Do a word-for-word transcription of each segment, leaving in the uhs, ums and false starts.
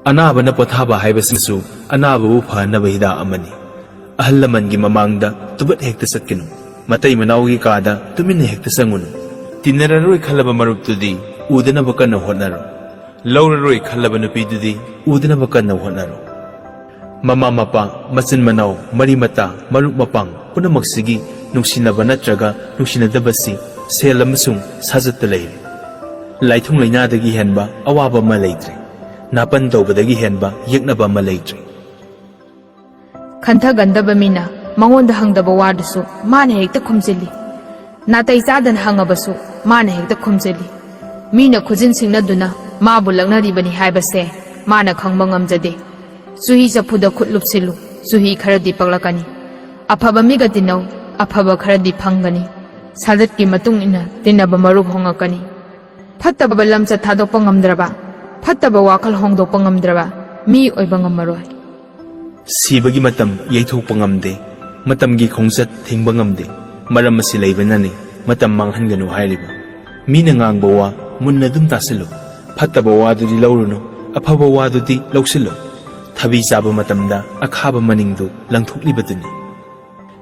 ꯑꯅꯥꯕꯅ ꯄꯣꯊꯥꯕ ꯍꯥꯏꯕꯁꯤꯁꯨ ꯑꯅꯥꯕꯕꯨ ꯐꯍꯟꯅꯕ ꯍꯤꯗꯥꯛ ꯑꯃꯅꯤ꯫ ꯑꯍꯜ ꯂꯃꯟꯒꯤ ꯃꯃꯥꯡꯗ ꯇꯨꯕꯠ ꯍꯦꯛꯇ ꯆꯠꯀꯅꯨ꯫ ꯃꯇꯩ ꯃꯅꯥꯎꯒꯤ ꯀꯥꯗ ꯇꯨꯃꯤꯟꯅ ꯍꯦꯛꯇ ꯆꯪꯉꯨꯅꯨ꯫ ꯇꯤꯟꯅꯔꯔꯣꯏ ꯈꯜꯂꯕ ꯃꯔꯨꯞꯇꯨꯗꯤ ꯎꯗꯅꯕ ꯀꯟꯅ ꯍꯣꯠꯅꯔꯣ꯫ ꯂꯧꯔꯔꯣꯏ ꯈꯜꯂꯕ ꯅꯨꯄꯤꯗꯨꯗꯤ ꯎꯗꯅꯕ ꯀꯟꯅ ꯍꯣꯠꯅꯔꯣ꯫ ꯃꯃꯥ ꯃꯄꯥ, ꯃꯆꯤꯟ ꯃꯅꯥꯎ, ꯃꯔꯤ ꯃꯇꯥ, ꯃꯔꯨꯞ ꯃꯄꯥꯡ ꯄꯨꯝꯅꯃꯛꯁꯤꯒꯤ ꯅꯨꯡꯁꯤꯅꯕ ꯅꯠꯇ꯭ꯔꯒ ꯅꯨꯡꯁꯤꯅꯗꯕꯁꯤ ꯁꯦꯜ ꯑꯃꯁꯨꯡ ꯁꯥꯖꯠꯇ ꯂꯩꯔꯦ꯫ ꯂꯥꯏꯊꯨꯡ ꯂꯩꯅꯥꯗꯒꯤ ꯍꯦꯟꯕ ꯑꯋꯥꯕ ꯑꯃ ꯂꯩꯇ꯭ꯔꯦ꯫ ꯅꯥꯄꯟ ꯇꯧꯕꯗꯒꯤ ꯍꯦꯟꯕ ꯌꯦꯛꯅꯕ ꯑꯃ ꯂꯩꯇ꯭ꯔꯦ꯫ ꯈꯟꯊꯒꯟꯗꯕ ꯃꯤꯅ ꯃꯉꯣꯟꯗ ꯍꯪꯗꯕ ꯋꯥꯗꯨꯁꯨ ꯃꯥꯅ ꯍꯦꯛꯇ ꯈꯨꯝꯖꯤꯜꯂꯤ꯫ ꯅꯥꯇꯩ ꯆꯥꯗꯅ ꯍꯪꯉꯕꯁꯨ ꯃꯥꯅ ꯍꯦꯛꯇ ꯈꯨꯝꯖꯤꯜꯂꯤ꯫ ꯃꯤꯅ ꯈꯨꯖꯤꯟ ꯁꯤꯡꯅꯗꯨꯅ ꯃꯥꯕꯨ ꯂꯛꯅꯔꯤꯕꯅꯤ ꯍꯥꯏꯕꯁꯦ ꯃꯥꯅ ꯈꯪꯕ ꯉꯝꯖꯗꯦ꯫ ꯆꯨꯍꯤ ꯆꯐꯨꯗ ꯈꯨꯠ ꯂꯨꯞꯁꯤꯜꯂꯨ, ꯆꯨꯍꯤ ꯈꯔꯗꯤ ꯄꯛꯂꯛꯀꯅꯤ꯫ ꯑꯐꯕ ꯃꯤꯒ ꯇꯤꯟꯅꯧ, ꯑꯐꯕ ꯈꯔꯗꯤ ꯐꯪꯒꯅꯤ꯫ ꯁꯥꯖꯠꯀꯤ ꯃꯇꯨꯡ ꯏꯟꯅ ꯇꯤꯟꯅꯕ ꯃꯔꯨꯞ ꯍꯣꯡꯉꯛꯀꯅꯤ꯫ ꯐꯠꯇꯕ ꯂꯝꯆꯠ ꯊꯥꯗꯣꯛꯄ ꯉꯝꯗ꯭ꯔꯕ, ꯐꯠꯇꯕ ꯋꯥꯈꯜ ꯍꯣꯡꯗꯣꯛꯄ ꯉꯝꯗ꯭ꯔꯕ ꯃꯤ ꯑꯣꯏꯕ ꯉꯝꯃꯔꯣꯏ꯫ ꯁꯤꯕꯒꯤ ꯃꯇꯝ ꯌꯩꯊꯣꯛꯄ ꯉꯝꯗꯦ, ꯃꯇꯝꯒꯤ ꯈꯣꯡꯆꯠ ꯊꯤꯡꯕ ꯉꯝꯗꯦ꯫ ꯃꯔꯝ ꯑꯁꯤ ꯂꯩꯕꯅꯅꯤ ꯃꯇꯝ ꯃꯥꯡꯍꯟꯒꯅꯨ ꯍꯥꯏꯔꯤꯕ꯫ ꯃꯤꯅ ꯉꯥꯡꯕ ꯋꯥ ꯃꯨꯟꯅ ꯑꯗꯨꯝ ꯇꯥꯁꯤꯜꯂꯨ꯫ ꯐꯠꯇꯕ ꯋꯥꯗꯨꯗꯤ ꯂꯧꯔꯨꯅꯨ, ꯑꯐꯕ ꯋꯥꯗꯨꯗꯤ ꯂꯧꯁꯤꯜꯂꯨ꯫ ꯊꯕꯤ ꯆꯥꯕ ꯃꯇꯝꯗ ꯑꯈꯥꯕ ꯃꯅꯤꯡꯗꯨ ꯂꯪꯊꯣꯛꯂꯤꯕꯗꯨꯅꯤ꯫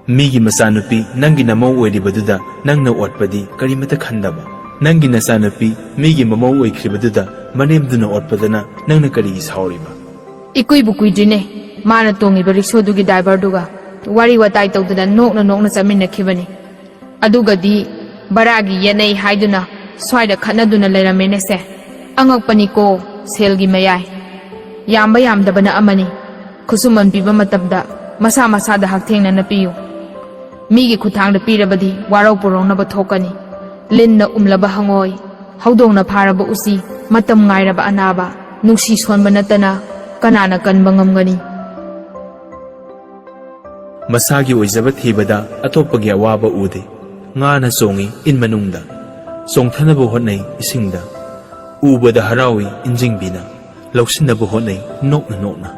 ꯃꯤꯒꯤ ꯃꯆꯥꯅꯨꯄꯤ ꯅꯪꯒꯤ ꯅꯃꯧ ꯑꯣꯏꯔꯤꯕꯗꯨꯗ ꯅꯪꯅ ꯑꯣꯠꯄꯗꯤ ꯀꯔꯤꯃꯇ ꯈꯟꯗꯕ꯫ ꯅꯪꯒꯤ ꯅꯆꯥꯅꯨꯄꯤ ꯃꯤꯒꯤ ꯃꯃꯧ ꯑꯣꯏꯈ꯭ꯔꯤꯕꯗꯨꯗ ꯃꯅꯦꯝꯗꯨꯅ ꯑꯣꯠꯄꯗꯅ ꯅꯪꯅ ꯀꯔꯤꯒꯤ ꯁꯥꯎꯔꯤꯕ? ꯏꯀꯨꯏꯕꯨ ꯀꯨꯏꯗ꯭ꯔꯤꯅꯦ, ꯃꯥꯅ ꯇꯣꯡꯉꯤꯕ ꯔꯤꯛꯁꯣꯗꯨꯒꯤ ꯗ꯭ꯔꯥꯏꯚꯔꯗꯨꯒ ꯋꯥꯔꯤ ꯋꯥꯇꯥꯏ ꯇꯧꯗꯨꯅ ꯅꯣꯛꯅ ꯅꯣꯛꯅ ꯆꯠꯃꯤꯟꯅꯈꯤꯕꯅꯤ꯫ ꯑꯗꯨꯒꯗꯤ ꯚꯔꯥꯒꯤ ꯌꯦꯠꯅꯩ ꯍꯥꯏꯗꯨꯅ ꯁ꯭ꯋꯥꯏꯗ ꯈꯠꯅꯗꯨꯅ ꯂꯩꯔꯝꯃꯦꯅꯦꯁꯦ꯫ ꯑꯉꯛꯄꯅꯤꯀꯣ, ꯁꯦꯜꯒꯤ ꯃꯌꯥꯏ꯫ ꯌꯥꯝꯕ ꯌꯥꯝꯗꯕꯅ ꯑꯃꯅꯤ꯫ ꯈꯨꯠꯁꯨꯃꯟ ꯄꯤꯕ ꯃꯇꯝꯗ ꯃꯁꯥ ꯃꯁꯥꯗ ꯍꯛꯊꯦꯡꯅꯅ ꯄꯤꯌꯨ꯫ ꯃꯤꯒꯤ ꯈꯨꯠꯊꯥꯡꯗ ꯄꯤꯔꯕꯗꯤ ꯋꯥꯔꯧ ꯄꯨꯔꯧꯅꯕ ꯊꯣꯛꯀꯅꯤ꯫ ꯂꯤꯟꯅ ꯎꯝꯂꯕ ꯍꯪꯉꯣꯏ, ꯍꯧꯗꯣꯡꯅ ꯐꯥꯔꯕ ꯎꯆꯤ, ꯃꯇꯝ ꯉꯥꯏꯔꯕ ꯑꯅꯥꯕ, ꯅꯨꯡꯁꯤ ꯁꯣꯟꯕ ꯅꯠꯇꯅ ꯀꯅꯥꯅ ꯀꯟꯕ ꯉꯝꯒꯅꯤ? ꯃꯁꯥꯒꯤ ꯑꯣꯏꯖꯕ ꯊꯤꯕꯗ ꯑꯇꯣꯞꯄꯒꯤ ꯑꯋꯥꯕ ꯎꯗꯦ꯫ ꯉꯥꯅ ꯆꯣꯡꯏ ꯏꯟ ꯃꯅꯨꯡꯗ, ꯆꯣꯡꯊꯅꯕ ꯍꯣꯠꯅꯩ ꯏꯁꯤꯡꯗ꯫ ꯎꯕꯗ ꯍꯔꯥꯎꯏ ꯏꯟꯖꯤꯡꯕꯤꯅ, ꯂꯧꯁꯤꯟꯅꯕ ꯍꯣꯠꯅꯩ ꯅꯣꯛꯅ ꯅꯣꯛꯅ꯫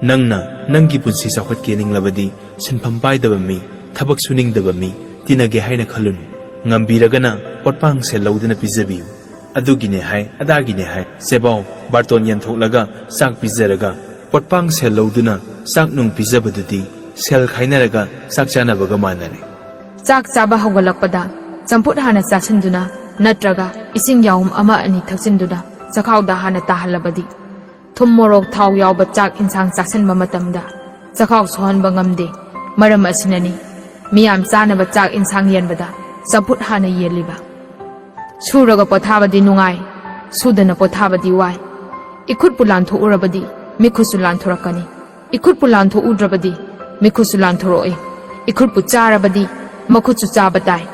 ꯅꯪꯅ ꯅꯪꯒꯤ ꯄꯨꯟꯁꯤ ꯆꯥꯎꯈꯠꯀꯦ ꯅꯤꯡꯂꯕꯗꯤ ꯁꯤꯟꯐꯝ ꯄꯥꯏꯗꯕ ꯃꯤ, ꯊꯕꯛ ꯁꯨꯅꯤꯡꯗꯕ ꯃꯤ ꯇꯤꯟꯅꯒꯦ ꯍꯥꯏꯅ ꯈꯜꯂꯨꯅꯨ꯫ ꯉꯝꯕꯤꯔꯒꯅ ꯄꯣꯠꯄꯥꯡ ꯁꯦꯜ ꯂꯧꯗꯨꯅ ꯄꯤꯖꯕꯤꯌꯨ꯫ ꯑꯗꯨꯒꯤꯅꯦ ꯍꯥꯏ, ꯑꯗꯥꯒꯤꯅꯦ ꯍꯥꯏ, ꯆꯦꯕꯥꯎ ꯕꯥꯔꯇꯣꯟ ꯌꯦꯟꯊꯣꯛꯂꯒ ꯆꯥꯛ ꯄꯤꯖꯔꯒ ꯄꯣꯠꯄꯥꯡ ꯁꯦꯜ ꯂꯧꯗꯨꯅ ꯆꯥꯛ ꯅꯨꯡ ꯄꯤꯖꯕꯗꯨꯗꯤ ꯁꯦꯜ ꯈꯥꯏꯅꯔꯒ ꯆꯥꯛ ꯆꯥꯅꯕꯒ ꯃꯥꯟꯅꯔꯦ꯫ ꯆꯥꯛ ꯆꯥꯕ ꯍꯧꯒꯠꯂꯛꯄꯗ ꯆꯝꯐꯨꯠ ꯍꯥꯟꯅ ꯆꯥꯁꯤꯟꯗꯨꯅ ꯅꯠꯇ꯭ꯔꯒ ꯏꯁꯤꯡ ꯌꯥꯍꯨꯝ ꯑꯃ ꯑꯅꯤ ꯊꯛꯆꯤꯟꯗꯨꯅ ꯆꯈꯥꯎꯗ ꯍꯥꯟꯅ ꯇꯥꯍꯜꯂꯕꯗꯤ, ꯊꯨꯝ ꯃꯣꯔꯣꯛ ꯊꯥꯎ ꯌꯥꯎꯕ ꯆꯥꯛ ꯏꯟꯁꯥꯡ ꯆꯥꯁꯤꯟꯕ ꯃꯇꯝꯗ ꯆꯈꯥꯎ ꯁꯣꯛꯍꯟꯕ ꯉꯝꯗꯦ꯫ ꯃꯔꯝ ꯑꯁꯤꯅꯅꯤ ꯃꯤꯌꯥꯝ ꯆꯥꯅꯕ ꯆꯥꯛ ꯏꯟꯁꯥꯡ ꯌꯦꯟꯕꯗ ꯆꯝꯐꯨꯠ ꯍꯥꯟꯅ ꯌꯦꯜꯂꯤꯕ꯫ ꯁꯨꯔꯒ ꯄꯣꯊꯥꯕꯗꯤ ꯅꯨꯡꯉꯥꯏ, ꯁꯨꯗꯅ ꯄꯣꯊꯥꯕꯗꯤ ꯋꯥꯏ꯫ ꯏꯈꯨꯠꯄꯨ ꯂꯥꯟꯊꯣꯛꯎꯔꯕꯗꯤ ꯃꯤꯈꯨꯠꯁꯨ ꯂꯥꯟꯊꯣꯔꯛꯀꯅꯤ꯫ ꯏꯈꯨꯠꯄꯨ ꯂꯥꯟꯊꯣꯛꯎꯗ꯭ꯔꯕꯗꯤ ꯃꯤꯈꯨꯠꯁꯨ ꯂꯥꯟꯊꯣꯔꯛꯏ꯫ ꯏꯈꯨꯠꯄꯨ ꯆꯥꯔꯕꯗꯤ ꯃꯈꯨꯠꯁꯨ ꯆꯥꯕ ꯇꯥꯏ꯫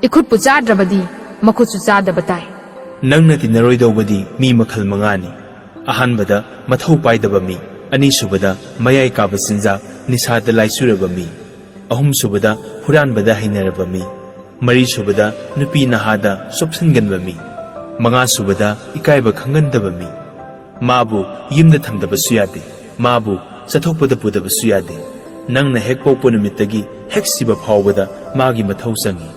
ꯏꯈꯨꯠꯄꯨ ꯆꯥꯗ꯭ꯔꯕꯗꯤ ꯃꯈꯨꯠꯁꯨ ꯆꯥꯗꯕ ꯇꯥꯏ꯫ ꯅꯪꯅ ꯇꯤꯟꯅꯔꯣꯏꯗꯧꯕꯗꯤ ꯃꯤ ꯃꯈꯜ ꯃꯉꯥꯅꯤ꯫ ꯑꯍꯥꯟꯕꯗ ꯃꯊꯧ ꯄꯥꯏꯗꯕ ꯃꯤ, ꯑꯅꯤꯁꯨꯕꯗ ꯃꯌꯥꯏ ꯀꯥꯕ ꯆꯤꯟꯖꯥꯛ, ꯅꯤꯁꯥꯗ ꯂꯥꯏꯆꯨꯔꯕ ꯃꯤ, ꯑꯍꯨꯝꯁꯨꯕꯗ ꯍꯨꯔꯥꯟꯕꯗ ꯍꯩꯅꯔꯕ ꯃꯤ, ꯃꯔꯤꯁꯨꯕꯗ ꯅꯨꯄꯤ ꯅꯍꯥꯗ ꯆꯣꯞꯁꯤꯟꯒꯟꯕ ꯃꯤ, ꯃꯉꯥꯁꯨꯕꯗ ꯏꯀꯥꯏꯕ ꯈꯪꯒꯟꯗꯕ ꯃꯤ꯫ ꯃꯥꯕꯨ ꯌꯨꯝꯗ ꯊꯝꯗꯕꯁꯨ ꯌꯥꯗꯦ, ꯃꯥꯕꯨ ꯆꯠꯊꯣꯛꯄꯗ ꯄꯨꯗꯕꯁꯨ ꯌꯥꯗꯦ꯫ ꯅꯪꯅ ꯍꯦꯛ ꯄꯣꯛꯄ ꯅꯨꯃꯤꯠꯇꯒꯤ ꯍꯦꯛ ꯁꯤꯕ ꯐꯥꯎꯕꯗ ꯃꯥꯒꯤ ꯃꯊꯧ ꯆꯪꯏ꯫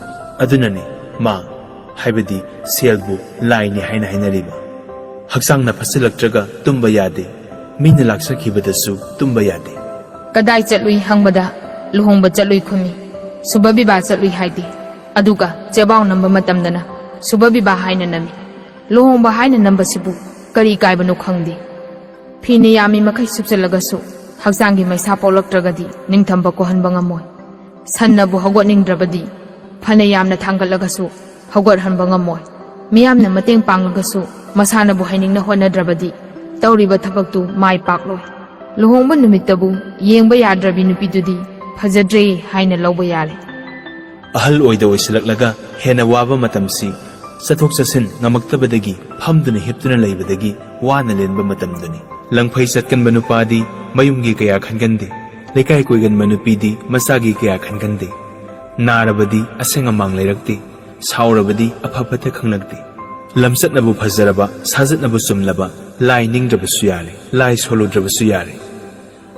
ꯑꯗꯨꯅꯅꯤ ꯃꯥ, ꯍꯥꯏꯕꯗꯤ ꯁꯦꯜꯕꯨ ꯂꯥꯏꯅꯤ ꯍꯥꯏꯅ ꯍꯥꯏꯅꯔꯤꯕ꯫ ꯍꯛꯆꯥꯡꯅ ꯐꯠꯁꯤꯜꯂꯛꯇ꯭ꯔꯒ ꯇꯨꯝꯕ ꯌꯥꯗꯦ, ꯃꯤꯅ ꯂꯥꯛꯆꯈꯤꯕꯗꯁꯨ ꯇꯨꯝꯕ ꯌꯥꯗꯦ꯫ ꯀꯗꯥꯏ ꯆꯠꯂꯨꯏ ꯍꯪꯕꯗ ꯂꯨꯍꯣꯡꯕ ꯆꯠꯂꯨꯏ ꯈꯨꯝꯃꯤ, ꯁꯨꯚ ꯕꯤꯕꯥ ꯆꯠꯂꯨꯏ ꯍꯥꯏꯗꯦ꯫ ꯑꯗꯨꯒ ꯆꯦꯕꯥꯎ ꯅꯝꯕ ꯃꯇꯝꯗꯅ ꯁꯨꯚ ꯕꯤꯕꯥ ꯍꯥꯏꯅ ꯅꯝꯃꯤ꯫ ꯂꯨꯍꯣꯡꯕ ꯍꯥꯏꯅ ꯅꯝꯕꯁꯤꯕꯨ ꯀꯔꯤ ꯀꯥꯏꯕꯅꯣ ꯈꯪꯗꯦ꯫ ꯐꯤꯅ ꯌꯥꯝꯃꯤ ꯃꯈꯩ ꯁꯨꯞꯆꯜꯂꯒꯁꯨ ꯍꯛꯆꯥꯡꯒꯤ ꯃꯩꯁꯥ ꯄꯣꯛꯂꯛꯇ꯭ꯔꯒꯗꯤ ꯅꯤꯡꯊꯝꯕ ꯀꯣꯛꯍꯟꯕ ꯉꯝꯃꯣꯏ꯫ ꯁꯟꯅꯕꯨ ꯍꯧꯒꯠꯅꯤꯡꯗ꯭ꯔꯕꯗꯤ ꯐꯅ ꯌꯥꯝꯅ ꯊꯥꯡꯒꯠꯂꯒꯁꯨ ꯍꯧꯒꯠꯍꯟꯕ ꯉꯝꯃꯣꯏ꯫ ꯃꯤꯌꯥꯝꯅ ꯃꯇꯦꯡ ꯄꯥꯡꯂꯒꯁꯨ ꯃꯁꯥꯅꯕꯨ ꯍꯩꯅꯤꯡꯅ ꯍꯣꯠꯅꯗ꯭ꯔꯕꯗꯤ ꯇꯧꯔꯤꯕ ꯊꯕꯛꯇꯨ ꯃꯥꯏ ꯄꯥꯛꯂꯣꯏ꯫ ꯂꯨꯍꯣꯡꯕ ꯅꯨꯃꯤꯠꯇꯕꯨ ꯌꯦꯡꯕ ꯌꯥꯗ꯭ꯔꯕꯤ ꯅꯨꯄꯤꯗꯨꯗꯤ ꯐꯖꯗ꯭ꯔꯦ ꯍꯥꯏꯅ ꯂꯧꯕ ꯌꯥꯔꯦ꯫ ꯑꯍꯜ ꯑꯣꯏꯗ ꯑꯣꯏꯁꯤꯜꯂꯛꯂꯒ ꯍꯦꯟꯅ ꯋꯥꯕ ꯃꯇꯝꯁꯤ ꯆꯠꯊꯣꯛ ꯆꯠꯁꯤꯟ ꯉꯝꯃꯛꯇꯕꯗꯒꯤ ꯐꯝꯗꯨꯅ ꯍꯤꯞꯇꯨꯅ ꯂꯩꯕꯗꯒꯤ ꯋꯥꯅ ꯂꯦꯟꯕ ꯃꯇꯝꯗꯨꯅꯤ꯫ ꯂꯪꯐꯩ ꯆꯠꯀꯟꯕ ꯅꯨꯄꯥꯗꯤ ꯃꯌꯨꯝꯒꯤ ꯀꯌꯥ ꯈꯟꯒꯟꯗꯦ, ꯂꯩꯀꯥꯏ ꯀꯣꯏꯒꯟꯕ ꯅꯨꯄꯤꯗꯤ ꯃꯆꯥꯒꯤ ꯀꯌꯥ ꯈꯟꯒꯟꯗꯦ꯫ ꯅꯥꯔꯕꯗꯤ ꯑꯁꯦꯡ ꯑꯃꯥꯡ ꯂꯩꯔꯛꯇꯦ, ꯁꯥꯎꯔꯕꯗꯤ ꯑꯐ ꯐꯠꯇ ꯈꯪꯂꯛꯇꯦ꯫ ꯂꯝꯆꯠꯅꯕꯨ ꯐꯖꯔꯕ, ꯁꯥꯖꯠꯅꯕꯨ ꯆꯨꯝꯂꯕ, ꯂꯥꯏ ꯅꯤꯡꯗ꯭ꯔꯕꯁꯨ ꯌꯥꯔꯦ, ꯂꯥꯏ ꯁꯣꯜꯂꯨꯗ꯭ꯔꯕꯁꯨ ꯌꯥꯔꯦ꯫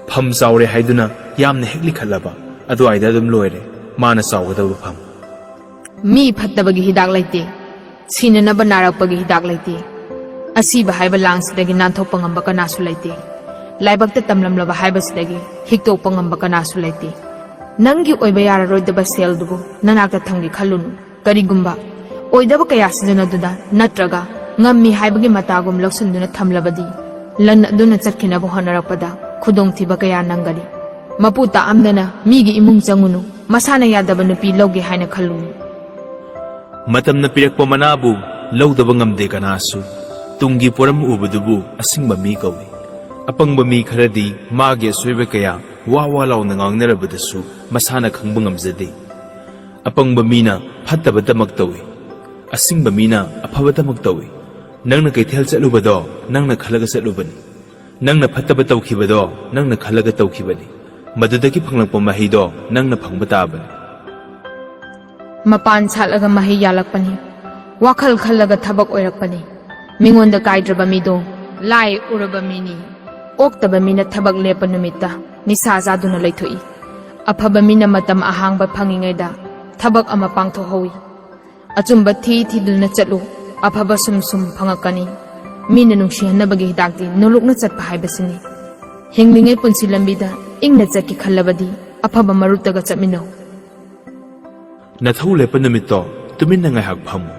ꯐꯝ ꯆꯥꯎꯔꯦ ꯍꯥꯏꯗꯨꯅ ꯌꯥꯝꯅ ꯍꯦꯛ ꯂꯤꯈꯠꯂꯕ, ꯑꯗꯨꯋꯥꯏꯗ ꯑꯗꯨꯝ ꯂꯣꯏꯔꯦ ꯃꯥꯅ ꯆꯥꯎꯒꯗꯕ ꯐꯝ꯫ ꯃꯤ ꯐꯠꯇꯕꯒꯤ ꯍꯤꯗꯥꯛ ꯂꯩꯇꯦ꯫ ꯁꯤꯅꯅꯕ ꯅꯥꯔꯛꯄꯒꯤ ꯍꯤꯗꯥꯛ ꯂꯩꯇꯦ꯫ ꯑꯁꯤꯕ ꯍꯥꯏꯕ ꯂꯥꯡꯁꯤꯗꯒꯤ ꯅꯥꯟꯊꯣꯛꯄ ꯉꯝꯕ ꯀꯅꯥꯁꯨ ꯂꯩꯇꯦ꯫ ꯂꯥꯏꯕꯛꯇ ꯇꯝꯂꯝꯂꯕ ꯍꯥꯏꯕꯁꯤꯗꯒꯤ ꯍꯤꯛꯇꯣꯛꯄ ꯉꯝꯕ ꯀꯅꯥꯁꯨ ꯂꯩꯇꯦ꯫ ꯅꯪꯒꯤ ꯑꯣꯏꯕ ꯌꯥꯔꯔꯣꯏꯗꯕ ꯁꯦꯜꯗꯨꯕꯨ ꯅꯅꯥꯛꯇ ꯊꯝꯒꯦ ꯈꯜꯂꯨꯅꯨ꯫ ꯀꯔꯤꯒꯨꯝꯕ ꯑꯣꯏꯗꯕ ꯀꯌꯥ ꯁꯤꯖꯤꯟꯅꯗꯨꯅ ꯅꯠꯇ꯭ꯔꯒ ꯉꯝꯃꯤ ꯍꯥꯏꯕꯒꯤ ꯃꯇꯥꯒꯨꯝ ꯂꯧꯁꯤꯟꯗꯨꯅ ꯊꯝꯂꯕꯗꯤ, ꯂꯟ ꯑꯗꯨꯅ ꯆꯠꯈꯤꯅꯕ ꯍꯣꯠꯅꯔꯛꯄꯗ ꯈꯨꯗꯣꯡꯊꯤꯕ ꯀꯌꯥ ꯅꯪꯒꯅꯤ꯫ ꯃꯄꯨ ꯇꯥꯛꯑꯝꯗꯅ ꯃꯤꯒꯤ ꯏꯃꯨꯡ ꯆꯪꯉꯨꯅꯨ꯫ ꯃꯁꯥꯅ ꯌꯥꯗꯕ ꯅꯨꯄꯤ ꯂꯧꯒꯦ ꯍꯥꯏꯅ ꯈꯜꯂꯨꯅꯨ꯫ ꯃꯇꯝꯅ ꯄꯤꯔꯛꯄ ꯃꯅꯥꯕꯨ ꯂꯧꯗꯕ ꯉꯝꯗꯦ ꯀꯅꯥꯁꯨ꯫ ꯇꯨꯡꯒꯤ ꯄꯣꯔꯝ ꯎꯕꯗꯨꯕꯨ ꯑꯁꯤꯡꯕ ꯃꯤ ꯀꯧꯏ꯫ ꯑꯄꯪꯕ ꯃꯤ ꯈꯔꯗꯤ ꯃꯥꯒꯤ ꯑꯁꯣꯏꯕ ꯀꯌꯥ ꯋꯥ ꯋꯥ ꯂꯥꯎꯅ ꯉꯥꯡꯅꯔꯕꯗꯁꯨ ꯃꯁꯥꯅ ꯈꯪꯕ ꯉꯝꯖꯗꯦ꯫ ꯑꯄꯪꯕ ꯃꯤꯅ ꯐꯠꯇꯕꯇꯃꯛ ꯇꯧꯏ꯫ ꯑꯁꯤꯡꯕ ꯃꯤꯅ ꯑꯐꯕꯇꯃꯛ ꯇꯧꯏ꯫ ꯅꯪꯅ ꯀꯩꯊꯦꯜ ꯆꯠꯂꯨꯕꯗꯣ ꯅꯪꯅ ꯈꯜꯂꯒ ꯆꯠꯂꯨꯕꯅꯤ꯫ ꯅꯪꯅ ꯐꯠꯇꯕ ꯇꯧꯈꯤꯕꯗꯣ ꯅꯪꯅ ꯈꯜꯂꯒ ꯇꯧꯈꯤꯕꯅꯤ꯫ ꯃꯗꯨꯗꯒꯤ ꯐꯪꯂꯛꯄ ꯃꯍꯩꯗꯣ ꯅꯪꯅ ꯐꯪꯕ ꯇꯥꯕꯅꯤ꯫ ꯃꯄꯥꯟ ꯁꯥꯠꯂꯒ ꯃꯍꯩ ꯌꯥꯜꯂꯛꯄꯅꯤ꯫ ꯋꯥꯈꯜ ꯈꯜꯂꯒ ꯊꯕꯛ ꯑꯣꯏꯔꯛꯄꯅꯤ꯫ ꯃꯤꯉꯣꯟꯗ ꯀꯥꯏꯗ꯭ꯔꯕ ꯃꯤꯗꯣ ꯂꯥꯏ ꯎꯔꯕ ꯃꯤꯅꯤ꯫ ꯑꯣꯛꯇꯕ ꯃꯤꯅ ꯊꯕꯛ ꯂꯦꯞꯄ ꯅꯨꯃꯤꯠꯇ ꯅꯤꯁꯥ ꯆꯥꯗꯨꯅ ꯂꯩꯊꯣꯛꯏ꯫ ꯑꯐꯕ ꯃꯤꯅ ꯃꯇꯝ ꯑꯍꯥꯡꯕ ꯐꯪꯉꯤꯉꯩꯗ ꯊꯕꯛ ꯑꯃ ꯄꯥꯡꯊꯣꯛꯍꯧꯏ꯫ ꯑꯆꯨꯝꯕ ꯊꯤ ꯊꯤꯗꯨꯅ ꯆꯠꯂꯨ꯫ ꯑꯐꯕ ꯁꯨꯝ ꯁꯨꯝ ꯐꯪꯉꯛꯀꯅꯤ꯫ ꯃꯤꯅ ꯅꯨꯡꯁꯤꯍꯟꯅꯕꯒꯤ ꯍꯤꯗꯥꯛꯇꯤ ꯅꯣꯂꯨꯛꯅ ꯆꯠꯄ ꯍꯥꯏꯕꯁꯤꯅꯤ꯫ ꯍꯤꯡꯂꯤꯉꯩ ꯄꯨꯟꯁꯤ ꯂꯝꯕꯤꯗ ꯏꯪꯅ ꯆꯠꯀꯦ ꯈꯜꯂꯕꯗꯤ ꯑꯐꯕ ꯃꯔꯨꯞꯇꯒ ꯆꯠꯃꯤꯟꯅꯧ꯫ ꯅꯊꯧ ꯂꯦꯞꯄ ꯅꯨꯃꯤꯠꯇꯣ ꯇꯨꯃꯤꯟꯅ ꯉꯥꯏꯍꯥꯛ ꯐꯝꯃꯨ꯫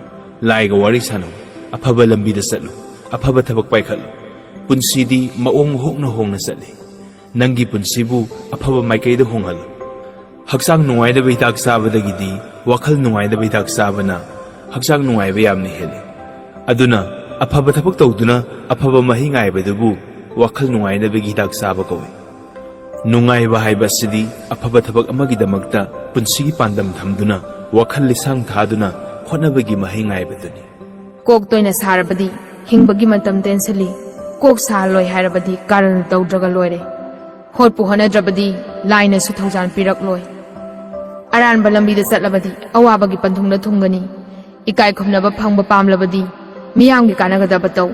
ꯂꯥꯏꯒ ꯋꯥꯔꯤ ꯁꯥꯟꯅꯧ꯫ ꯑꯐꯕ ꯂꯝꯕꯤꯗ ꯆꯠꯂꯨ꯫ ꯑꯐꯕ ꯊꯕꯛ ꯄꯥꯏꯈꯠꯂꯨ꯫ ꯄꯨꯟꯁꯤꯗꯤ ꯃꯑꯣꯡ ꯍꯣꯡꯅ ꯍꯣꯡꯅ ꯆꯠꯂꯤ꯫ ꯅꯪꯒꯤ ꯄꯨꯟꯁꯤꯕꯨ ꯑꯐꯕ ꯃꯥꯏꯀꯩꯗ ꯍꯣꯡꯍꯜꯂꯨ꯫ ꯍꯛꯆꯥꯡ ꯅꯨꯡꯉꯥꯏꯅꯕ ꯍꯤꯗꯥꯛ ꯆꯥꯕꯗꯒꯤꯗꯤ ꯋꯥꯈꯜ ꯅꯨꯡꯉꯥꯏꯅꯕ ꯍꯤꯗꯥꯛ ꯆꯥꯕꯅ ꯍꯛꯆꯥꯡ ꯅꯨꯡꯉꯥꯏꯕ ꯌꯥꯝꯅ ꯍꯦꯜꯂꯤ꯫ ꯑꯗꯨꯅ ꯑꯐꯕ ꯊꯕꯛ ꯇꯧꯗꯨꯅ ꯑꯐꯕ ꯃꯍꯩ ꯉꯥꯏꯕꯗꯨꯕꯨ ꯋꯥꯈꯜ ꯅꯨꯡꯉꯥꯏꯅꯕꯒꯤ ꯍꯤꯗꯥꯛ ꯆꯥꯕ ꯀꯧꯏ꯫ ꯅꯨꯡꯉꯥꯏꯕ ꯍꯥꯏꯕ ꯑꯁꯤꯗꯤ ꯑꯐꯕ ꯊꯕꯛ ꯑꯃꯒꯤꯗꯃꯛꯇ ꯄꯨꯟꯁꯤꯒꯤ ꯄꯥꯟꯗꯝ ꯊꯝꯗꯨꯅ ꯋꯥꯈꯜ ꯂꯤꯁꯥꯡ ꯊꯥꯗꯨꯅ ꯍꯣꯠꯅꯕꯒꯤ ꯃꯍꯩ ꯉꯥꯏꯕꯗꯨꯅꯤ꯫ ꯀꯣꯛ ꯇꯣꯏꯅ ꯁꯥꯔꯕꯗꯤ ꯍꯤꯡꯕꯒꯤ ꯃꯇꯝ ꯇꯦꯟꯁꯤꯜꯂꯤ꯫ ꯀꯣꯛ ꯁꯥꯍꯜꯂꯣꯏ ꯍꯥꯏꯔꯕꯗꯤ ꯀꯥꯔꯟ ꯇꯧꯗ꯭ꯔꯒ ꯂꯣꯏꯔꯦ꯫ ꯍꯣꯠꯄꯨ ꯍꯣꯠꯅꯗ꯭ꯔꯕꯗꯤ ꯂꯥꯏꯅꯁꯨ ꯊꯧꯖꯥꯜ ꯄꯤꯔꯛꯂꯣꯏ꯫ ꯑꯔꯥꯟꯕ ꯂꯝꯕꯤꯗ ꯆꯠꯂꯕꯗꯤ ꯑꯋꯥꯕꯒꯤ ꯄꯟꯊꯨꯡꯗ ꯊꯨꯡꯒꯅꯤ꯫ ꯏꯀꯥꯏ ꯈꯨꯝꯅꯕ ꯐꯪꯕ ꯄꯥꯝꯂꯕꯗꯤ ꯃꯤꯌꯥꯝꯒꯤ ꯀꯥꯟꯅꯒꯗꯕ ꯇꯧ꯫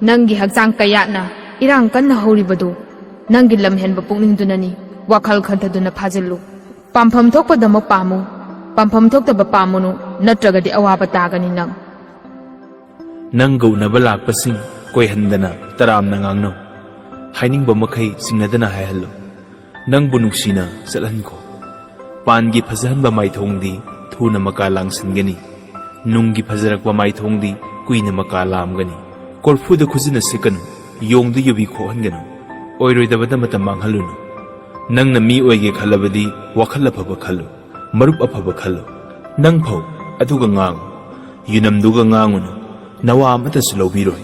ꯅꯪꯒꯤ ꯍꯛꯆꯥꯡ ꯀꯌꯥꯠꯅ ꯏꯔꯥꯡ ꯀꯟꯅ ꯍꯧꯔꯤꯕꯗꯨ ꯅꯪꯒꯤ ꯂꯝꯍꯦꯟꯕ ꯄꯨꯛꯅꯤꯡꯗꯨꯅꯅꯤ꯫ ꯋꯥꯈꯜ ꯈꯟꯊꯗꯨꯅ ꯐꯥꯖꯤꯜꯂꯨ꯫ ꯄꯥꯝꯐꯝ ꯊꯣꯛꯄꯗꯃꯛ ꯄꯥꯝꯃꯨ꯫ ꯄꯥꯝꯐꯝ ꯊꯣꯛꯇꯕ ꯄꯥꯝꯃꯨꯅꯨ, ꯅꯠꯇ꯭ꯔꯒꯗꯤ ꯑꯋꯥꯕ ꯇꯥꯒꯅꯤ ꯅꯪ꯫ ꯅꯪꯒ ꯎꯅꯕ ꯂꯥꯛꯄꯁꯤꯡ ꯀꯣꯏꯍꯟꯗꯅ ꯇꯔꯥꯝꯅ ꯉꯥꯡꯅꯧ꯫ ꯍꯥꯏꯅꯤꯡꯕ ꯃꯈꯩ ꯆꯤꯡꯅꯗꯅ ꯍꯥꯏꯍꯜꯂꯨ꯫ ꯅꯪꯕꯨ ꯅꯨꯡꯁꯤꯅ ꯆꯠꯍꯟꯈꯣ꯫ ꯄꯥꯟꯒꯤ ꯐꯖꯍꯟꯕ ꯃꯥꯏꯊꯣꯡꯗꯤ ꯊꯨꯅ ꯃꯀꯥ ꯂꯥꯡꯁꯤꯟꯒꯅꯤ꯫ ꯅꯨꯡꯒꯤ ꯐꯖꯔꯛꯄ ꯃꯥꯏꯊꯣꯡꯗꯤ ꯀꯨꯏꯅ ꯃꯀꯥ ꯂꯥꯝꯒꯅꯤ꯫ ꯀꯣꯔꯐꯨꯗ ꯈꯨꯖꯤꯟꯅ ꯁꯤꯛꯀꯅꯨ꯫ ꯌꯣꯡꯗ ꯌꯨꯕꯤ ꯈꯣꯛꯍꯟꯒꯅꯨ꯫ ꯑꯣꯏꯔꯣꯏꯗꯕꯗ ꯃꯇꯝ ꯃꯥꯡꯍꯜꯂꯨꯅꯨ꯫ ꯅꯪꯅ ꯃꯤ ꯑꯣꯏꯒꯦ ꯈꯜꯂꯕꯗꯤ ꯋꯥꯈꯜ ꯑꯐꯕ ꯈꯜꯂꯨ꯫ ꯃꯔꯨꯞ ꯑꯐꯕ ꯈꯜꯂꯨ꯫ ꯅꯪ ꯐꯧ, ꯑꯗꯨꯒ ꯉꯥꯡꯉꯨ꯫ ꯌꯨꯅꯝꯗꯨꯒ ꯉꯥꯡꯉꯨꯅꯨ꯫ ꯅꯋꯥ ꯑꯃꯠꯇꯁꯨ ꯂꯧꯕꯤꯔꯣꯏ꯫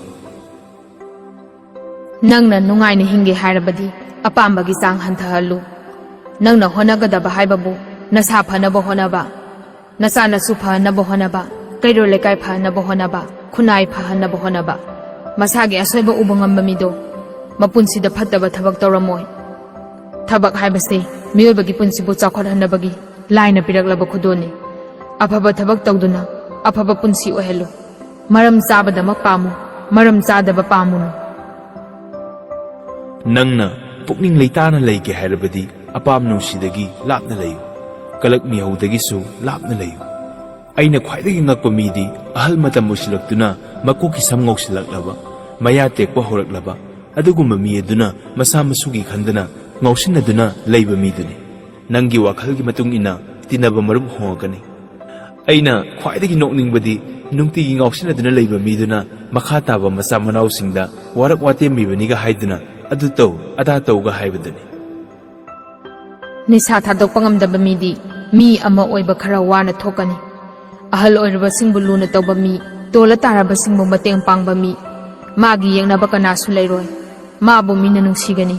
ꯅꯪꯅ ꯅꯨꯡꯉꯥꯏꯅ ꯍꯤꯡꯒꯦ ꯍꯥꯏꯔꯕꯗꯤ ꯑꯄꯥꯝꯕꯒꯤ ꯆꯥꯡ ꯍꯟꯊꯍꯜꯂꯨ꯫ ꯅꯪꯅ ꯍꯣꯠꯅꯒꯗꯕ ꯍꯥꯏꯕꯕꯨ ꯅꯁꯥ ꯐꯅꯕ ꯍꯣꯠꯅꯕ, ꯅꯆꯥ ꯅꯁꯨ ꯐꯍꯟꯅꯕ ꯍꯣꯠꯅꯕ, ꯀꯩꯔꯣꯜ ꯂꯩꯀꯥꯏ ꯐꯍꯟꯅꯕ ꯍꯣꯠꯅꯕ, ꯈꯨꯟꯅꯥꯏ ꯐꯍꯟꯅꯕ ꯍꯣꯠꯅꯕ꯫ ꯃꯁꯥꯒꯤ ꯑꯁꯣꯏꯕ ꯎꯕ ꯉꯝꯕ ꯃꯤꯗꯣ ꯃꯄꯨꯟꯁꯤꯗ ꯐꯠꯇꯕ ꯊꯕꯛ ꯇꯧꯔꯝꯃꯣꯏ꯫ ꯊꯕꯛ ꯍꯥꯏꯕꯁꯤ ꯃꯤꯑꯣꯏꯕꯒꯤ ꯄꯨꯟꯁꯤꯕꯨ ꯆꯥꯎꯈꯠꯍꯟꯅꯕꯒꯤ ꯂꯥꯏꯅ ꯄꯤꯔꯛꯂꯕ ꯈꯨꯗꯣꯜꯅꯤ꯫ ꯑꯐꯕ ꯊꯕꯛ ꯇꯧꯗꯨꯅ ꯑꯐꯕ ꯄꯨꯟꯁꯤ ꯑꯣꯏꯍꯜꯂꯨ꯫ ꯃꯔꯝ ꯆꯥꯕꯗꯃꯛ ꯄꯥꯝꯃꯨ, ꯃꯔꯝ ꯆꯥꯗꯕ ꯄꯥꯝꯃꯨꯅꯨ꯫ ꯅꯪꯅ ꯄꯨꯛꯅꯤꯡ ꯂꯩꯇꯥꯅ ꯂꯩꯒꯦ ꯍꯥꯏꯔꯕꯗꯤ ꯑꯄꯥꯝ ꯅꯨꯡꯁꯤꯗꯒꯤ ꯂꯥꯞꯅ ꯂꯩꯌꯨ꯫ ꯀꯂꯛ ꯃꯤꯍꯧꯗꯒꯤꯁꯨ ꯂꯥꯞꯅ ꯂꯩꯌꯨ꯫ ꯑꯩꯅ ꯈ꯭ꯋꯥꯏꯗꯒꯤ ꯉꯛꯄ ꯃꯤꯗꯤ ꯑꯍꯜ ꯃꯇꯝ ꯑꯣꯏꯁꯤꯜꯂꯛꯇꯨꯅ ꯃꯀꯣꯛꯀꯤ ꯁꯝ ꯉꯧꯁꯤꯜꯂꯛꯂꯕ, ꯃꯌꯥ ꯇꯦꯛꯄ ꯍꯧꯔꯛꯂꯕ, ꯑꯗꯨꯒꯨꯝꯕ ꯃꯤ ꯑꯗꯨꯅ ꯃꯁꯥ ꯃꯁꯨꯒꯤ ꯈꯟꯗꯅ ꯉꯥꯎꯁꯤꯟꯅꯗꯨꯅ ꯂꯩꯕ ꯃꯤꯗꯨꯅꯤ꯫ ꯅꯪꯒꯤ ꯋꯥꯈꯜꯒꯤ ꯃꯇꯨꯡ ꯏꯟꯅ ꯇꯤꯟꯅꯕ ꯃꯔꯨꯞ ꯍꯣꯡꯉꯛꯀꯅꯤ꯫ ꯑꯩꯅ ꯈ꯭ꯋꯥꯏꯗꯒꯤ ꯅꯣꯛꯅꯤꯡꯕꯗꯤ ꯅꯨꯡꯇꯤꯒꯤ ꯉꯥꯎꯁꯤꯟꯅꯗꯨꯅ ꯂꯩꯕ ꯃꯤꯗꯨꯅ ꯃꯈꯥ ꯇꯥꯕ ꯃꯆꯥ ꯃꯅꯥꯎꯁꯤꯡꯗ ꯋꯥꯔꯛ ꯋꯥꯇꯦꯝꯕꯤꯕꯅꯤꯒ ꯍꯥꯏꯗꯨꯅ ꯑꯗꯨ ꯇꯧ, ꯑꯗꯥ ꯇꯧꯒ ꯍꯥꯏꯕꯗꯨꯅꯤ꯫ ꯅꯤꯁꯥ ꯊꯥꯗꯣꯛꯄ ꯉꯝꯗꯕ ꯃꯤꯗꯤ ꯃꯤ ꯑꯃ ꯑꯣꯏꯕ ꯈꯔ ꯋꯥꯅ ꯊꯣꯛꯀꯅꯤ꯫ ꯑꯍꯜ ꯑꯣꯏꯔꯕꯁꯤꯡꯕꯨ ꯂꯨꯅ ꯇꯧꯕ ꯃꯤ, ꯇꯣꯜꯂ ꯇꯥꯔꯕꯁꯤꯡꯕꯨ ꯃꯇꯦꯡ ꯄꯥꯡꯕ ꯃꯤ, ꯃꯥꯒꯤ ꯌꯦꯡꯅꯕ ꯀꯅꯥꯁꯨ ꯂꯩꯔꯣꯏ꯫ ꯃꯥꯕꯨ ꯃꯤꯅ ꯅꯨꯡꯁꯤꯒꯅꯤ꯫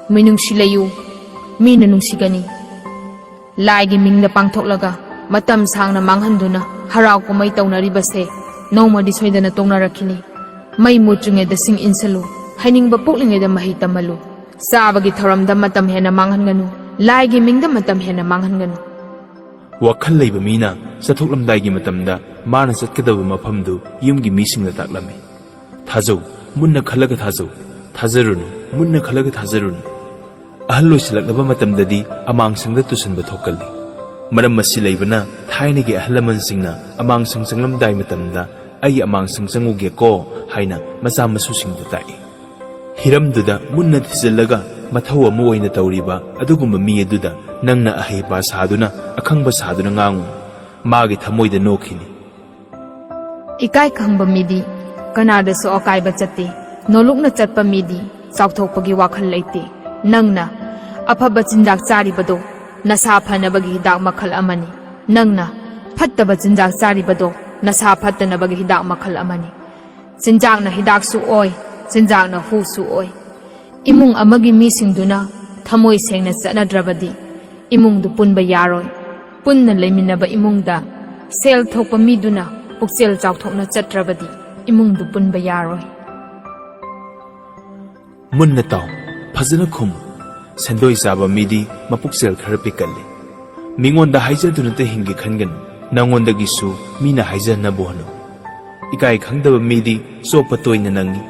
ꯃꯤꯅꯨꯡꯁꯤ ꯂꯩꯌꯨ, ꯃꯤꯅ ꯅꯨꯡꯁꯤꯒꯅꯤ꯫ ꯂꯥꯏꯒꯤ ꯃꯤꯡꯗ ꯄꯥꯡꯊꯣꯛꯂꯒ ꯃꯇꯝ ꯁꯥꯡꯅ ꯃꯥꯡꯍꯟꯗꯨꯅ ꯍꯔꯥꯎ ꯀꯨꯝꯍꯩ ꯇꯧꯅꯔꯤꯕꯁꯦ ꯅꯣꯡꯃꯗꯤ ꯁꯣꯏꯗꯅ ꯇꯣꯛꯅꯔꯛꯈꯤꯅꯤ꯫ ꯃꯩ ꯃꯨꯠꯇ꯭ꯔꯤꯉꯩꯗ ꯁꯤꯡ ꯏꯟꯁꯜꯂꯨ, ꯍꯩꯅꯤꯡꯕ ꯄꯣꯛꯂꯤꯉꯩꯗ ꯃꯍꯩ ꯇꯝꯍꯜꯂꯨ꯫ ꯆꯥꯕꯒꯤ ꯊꯧꯔꯝꯗ ꯃꯇꯝ ꯍꯦꯟꯅ ꯃꯥꯡꯍꯟꯒꯅꯨ, ꯂꯥꯏꯒꯤ ꯃꯤꯡꯗ ꯃꯇꯝ ꯍꯦꯟꯅ ꯃꯥꯡꯍꯟꯒꯅꯨ꯫ ꯋꯥꯈꯜ ꯂꯩꯕ ꯃꯤꯅ ꯆꯠꯊꯣꯛꯂꯝꯗꯥꯏꯒꯤ ꯃꯇꯝꯗ ꯃꯥꯅ ꯆꯠꯀꯗꯕ ꯃꯐꯝꯗꯨ ꯌꯨꯝꯒꯤ ꯃꯤꯁꯤꯡꯗ ꯇꯥꯛꯂꯝꯃꯤ꯫ ꯊꯥꯖꯧ, ꯃꯨꯟꯅ ꯈꯜꯂꯒ ꯊꯥꯖꯧ꯫ ꯊꯥꯖꯔꯨꯅꯨ, ꯃꯨꯟꯅ ꯈꯜꯂꯒ ꯊꯥꯖꯔꯨꯅꯨ꯫ ꯑꯍꯜ ꯑꯣꯏꯁꯤꯜꯂꯛꯂꯕ ꯃꯇꯝꯗꯗꯤ ꯑꯃꯥꯡꯁꯪꯗ ꯇꯨꯁꯟꯕ ꯊꯣꯛꯀꯜꯂꯤ꯫ ꯃꯔꯝ ꯑꯁꯤ ꯂꯩꯕꯅ ꯊꯥꯏꯅꯒꯤ ꯑꯍꯜ ꯂꯃꯟꯁꯤꯡꯅ ꯑꯃꯥꯡꯁꯪ ꯆꯪꯂꯝꯗꯥꯏ ꯃꯇꯝꯗ "ꯑꯩ ꯑꯃꯥꯡꯁꯪ ꯆꯪꯉꯨꯒꯦꯀꯣ" ꯍꯥꯏꯅ ꯃꯆꯥ ꯃꯁꯨꯁꯤꯡꯗ ꯇꯥꯛꯏ꯫ ꯍꯤꯔꯝꯗꯨꯗ ꯃꯨꯟꯅ ꯊꯤꯖꯤꯜꯂꯒ ꯃꯊꯧ ꯑꯃ ꯑꯣꯏꯅ ꯇꯧꯔꯤꯕ ꯑꯗꯨꯒꯨꯝꯕ ꯃꯤ ꯑꯗꯨꯗ ꯅꯪꯅ ꯑꯍꯩꯄꯥ ꯁꯥꯗꯨꯅ, ꯑꯈꯪꯕ ꯁꯥꯗꯨꯅ ꯉꯥꯡꯉꯨ꯫ ꯃꯥꯒꯤ ꯊꯃꯣꯏꯗ ꯅꯣꯛꯈꯤꯅꯤ꯫ ꯏꯀꯥꯏ ꯈꯪꯕ ꯃꯤꯗꯤ ꯀꯅꯥꯗꯁꯨ ꯑꯀꯥꯏꯕ ꯆꯠꯇꯦ꯫ ꯅꯣꯂꯨꯛꯅ ꯆꯠꯄ ꯃꯤꯗꯤ ꯆꯥꯎꯊꯣꯛꯄꯒꯤ ꯋꯥꯈꯜ ꯂꯩꯇꯦ꯫ ꯅꯪꯅ ꯑꯐꯕ ꯆꯤꯟꯖꯥꯛ ꯆꯥꯔꯤꯕꯗꯣ ꯅꯁꯥ ꯐꯅꯕꯒꯤ ꯍꯤꯗꯥꯛ ꯃꯈꯜ ꯑꯃꯅꯤ꯫ ꯅꯪꯅ ꯐꯠꯇꯕ ꯆꯤꯟꯖꯥꯛ ꯆꯥꯔꯤꯕꯗꯣ ꯅꯁꯥ ꯐꯠꯇꯅꯕꯒꯤ ꯍꯤꯗꯥꯛ ꯃꯈꯜ ꯑꯃꯅꯤ꯫ ꯆꯤꯟꯖꯥꯛꯅ ꯍꯤꯗꯥꯛꯁꯨ ꯑꯣꯏ, ꯆꯤꯟꯖꯥꯛꯅ ꯍꯨꯁꯨ ꯑꯣꯏ꯫ ꯏꯃꯨꯡ ꯑꯃꯒꯤ ꯃꯤꯁꯤꯡꯗꯨꯅ ꯊꯃꯣꯏ ꯁꯦꯡꯅ ꯆꯠꯅꯗ꯭ꯔꯕꯗꯤ ꯏꯃꯨꯡꯗꯨ ꯄꯨꯟꯕ ꯌꯥꯔꯣꯏ꯫ ꯄꯨꯟꯅ ꯂꯩꯃꯤꯟꯅꯕ ꯏꯃꯨꯡꯗ ꯁꯦꯜ ꯊꯣꯛꯄ ꯃꯤꯗꯨꯅ ꯄꯨꯛꯆꯦꯜ ꯆꯥꯎꯊꯣꯛꯅ ꯆꯠꯇ꯭ꯔꯕꯗꯤ ꯏꯃꯨꯡꯗꯨ ꯄꯨꯟꯕ ꯌꯥꯔꯣꯏ꯫ ꯃꯨꯟꯅ ꯇꯥꯎ, ꯐꯖꯅ ꯈꯨꯝꯃꯨ꯫ ꯁꯦꯟꯗꯣꯏ ꯆꯥꯕ ꯃꯤꯗꯤ ꯃꯄꯨꯛꯆꯦꯜ ꯈꯔ ꯄꯤꯛꯀꯜꯂꯤ꯫ ꯃꯤꯉꯣꯟꯗ ꯍꯥꯏꯖꯗꯨꯅꯇ ꯍꯤꯡꯒꯦ ꯈꯟꯒꯅꯨ꯫ ꯅꯪꯉꯣꯟꯗꯒꯤꯁꯨ ꯃꯤꯅ ꯍꯥꯏꯖꯅꯕ ꯍꯣꯠꯅꯧ꯫ ꯏꯀꯥꯏ ꯈꯪꯗꯕ ꯃꯤꯗꯤ ꯆꯣꯞꯄ ꯇꯣꯏꯅ ꯅꯪꯉꯤ꯫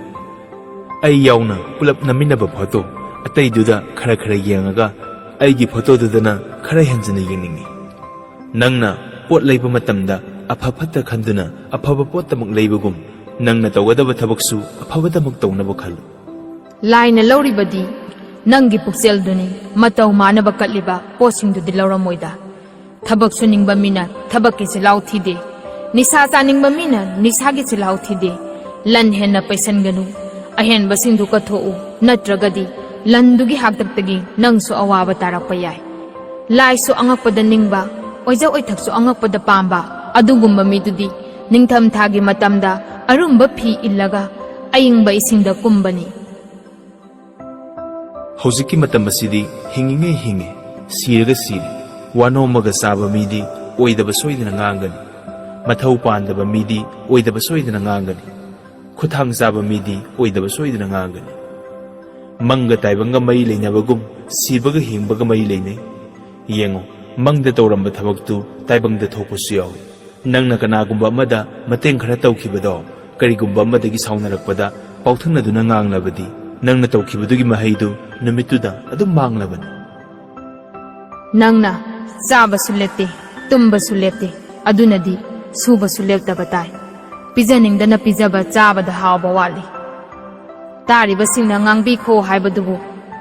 ꯑꯩ ꯌꯥꯎꯅ ꯄꯨꯂꯞ ꯅꯝꯃꯤꯟꯅꯕ ꯐꯣꯇꯣ ꯑꯇꯩꯗꯨꯗ ꯈꯔ ꯈꯔ ꯌꯦꯡꯉꯒ ꯑꯩꯒꯤ ꯐꯣꯇꯣꯗꯨꯗꯅ ꯈꯔ ꯍꯦꯟꯖꯤꯟꯅ ꯌꯦꯡꯅꯤꯡꯉꯤ꯫ ꯅꯪꯅ ꯄꯣꯠ ꯂꯩꯕ ꯃꯇꯝꯗ ꯑꯐ ꯐꯠꯇ ꯈꯟꯗꯨꯅ ꯑꯐꯕ ꯄꯣꯠꯇꯃꯛ ꯂꯩꯕꯒꯨꯝ, ꯅꯪꯅ ꯇꯧꯒꯗꯕ ꯊꯕꯛꯁꯨ ꯑꯐꯕꯗꯃꯛ ꯇꯧꯅꯕ ꯈꯜꯂꯨ꯫ ꯂꯥꯏꯅ ꯂꯧꯔꯤꯕꯗꯤ ꯅꯪꯒꯤ ꯄꯨꯛꯆꯦꯜꯗꯨꯅꯤ꯫ ꯃꯇꯧ ꯃꯥꯟꯅꯕ ꯀꯠꯂꯤꯕ ꯄꯣꯠꯁꯤꯡꯗꯨꯗꯤ ꯂꯧꯔꯝꯃꯣꯏꯗ꯫ ꯊꯕꯛ ꯁꯨꯅꯤꯡꯕ ꯃꯤꯅ ꯊꯕꯛꯀꯤ ꯆꯤꯜꯍꯥꯎ ꯊꯤꯗꯦ꯫ ꯅꯤꯁꯥ ꯆꯥꯅꯤꯡꯕ ꯃꯤꯅ ꯅꯤꯁꯥꯒꯤ ꯆꯤꯜꯍꯥꯎ ꯊꯤꯗꯦ꯫ ꯂꯟ ꯍꯦꯟꯅ ꯄꯩꯁꯟꯒꯅꯨ꯫ ꯑꯍꯦꯟꯕꯁꯤꯡꯗꯨ ꯀꯠꯊꯣꯛꯎ, ꯅꯠꯇ꯭ꯔꯒꯗꯤ ꯂꯟꯗꯨꯒꯤ ꯍꯥꯛꯇꯛꯇꯒꯤ ꯅꯪꯁꯨ ꯑꯋꯥꯕ ꯇꯥꯔꯛꯄ ꯌꯥꯏ꯫ ꯂꯥꯏꯁꯨ ꯑꯉꯛꯄꯗ ꯅꯤꯡꯕ, ꯑꯣꯏꯖ ꯑꯣꯏꯊꯛꯁꯨ ꯑꯉꯛꯄꯗ ꯄꯥꯝꯕ ꯑꯗꯨꯒꯨꯝꯕ ꯃꯤꯗꯨꯗꯤ ꯅꯤꯡꯊꯝꯊꯥꯒꯤ ꯃꯇꯝꯗ ꯑꯔꯨꯝꯕ ꯐꯤ ꯏꯜꯂꯒ ꯑꯏꯪꯕ ꯏꯁꯤꯡꯗ ꯀꯨꯝꯕꯅꯤ꯫ ꯍꯧꯖꯤꯛꯀꯤ ꯃꯇꯝ ꯑꯁꯤꯗꯤ ꯍꯤꯡꯉꯤꯉꯩ ꯍꯤꯡꯉꯤ, ꯁꯤꯔꯒ ꯁꯤꯔꯤ꯫ ꯋꯥꯅꯣꯝꯃꯒ ꯆꯥꯕ ꯃꯤꯗꯤ ꯑꯣꯏꯗꯕ ꯁꯣꯏꯗꯅ ꯉꯥꯡꯒꯅꯤ꯫ ꯃꯊꯧ ꯄꯥꯟꯗꯕ ꯃꯤꯗꯤ ꯑꯣꯏꯗꯕ ꯁꯣꯏꯗꯅ ꯉꯥꯡꯒꯅꯤ꯫ ꯈꯨꯊꯥꯡ ꯆꯥꯕ ꯃꯤꯗꯤ ꯑꯣꯏꯗꯕ ꯁꯣꯏꯗꯅ ꯉꯥꯡꯒꯅꯤ꯫ ꯃꯪꯒ ꯇꯥꯏꯕꯪꯒ ꯃꯔꯤ ꯂꯩꯅꯕꯒꯨꯝ ꯁꯤꯕꯒ ꯍꯤꯡꯕꯒ ꯃꯔꯤ ꯂꯩꯅꯩ꯫ ꯌꯦꯡꯉꯨ, ꯃꯪꯗ ꯇꯧꯔꯝꯕ ꯊꯕꯛꯇꯨ ꯇꯥꯏꯕꯪꯗ ꯊꯣꯛꯄꯁꯨ ꯌꯥꯎꯏ꯫ ꯅꯪꯅ ꯀꯅꯥꯒꯨꯝꯕ ꯑꯃꯗ ꯃꯇꯦꯡ ꯈꯔ ꯇꯧꯈꯤꯕꯗꯣ ꯀꯔꯤꯒꯨꯝꯕ ꯑꯃꯗꯒꯤ ꯁꯥꯎꯅꯔꯛꯄꯗ ꯄꯥꯎꯊꯛꯅꯗꯨꯅ ꯉꯥꯡꯂꯕꯗꯤ ꯅꯪꯅ ꯇꯧꯈꯤꯕꯗꯨꯒꯤ ꯃꯍꯩꯗꯨ ꯅꯨꯃꯤꯠꯇꯨꯗ ꯑꯗꯨꯝ ꯃꯥꯡꯂꯕꯅꯤ꯫ ꯅꯪꯅ ꯆꯥꯕꯁꯨ ꯂꯦꯞꯇꯦ, ꯇꯨꯝꯕꯁꯨ ꯂꯦꯞꯇꯦ, ꯑꯗꯨꯅꯗꯤ ꯁꯨꯕꯁꯨ ꯂꯦꯞꯇꯕ ꯇꯥꯏ꯫ ꯄꯤꯖꯅꯤꯡꯗꯅ ꯄꯤꯖꯕ ꯆꯥꯕꯗ ꯍꯥꯎꯕ ꯋꯥꯠꯂꯤ꯫ ꯇꯥꯔꯤꯕꯁꯤꯡꯅ ꯉꯥꯡꯕꯤꯈꯣ ꯍꯥꯏꯕꯗꯨꯕꯨ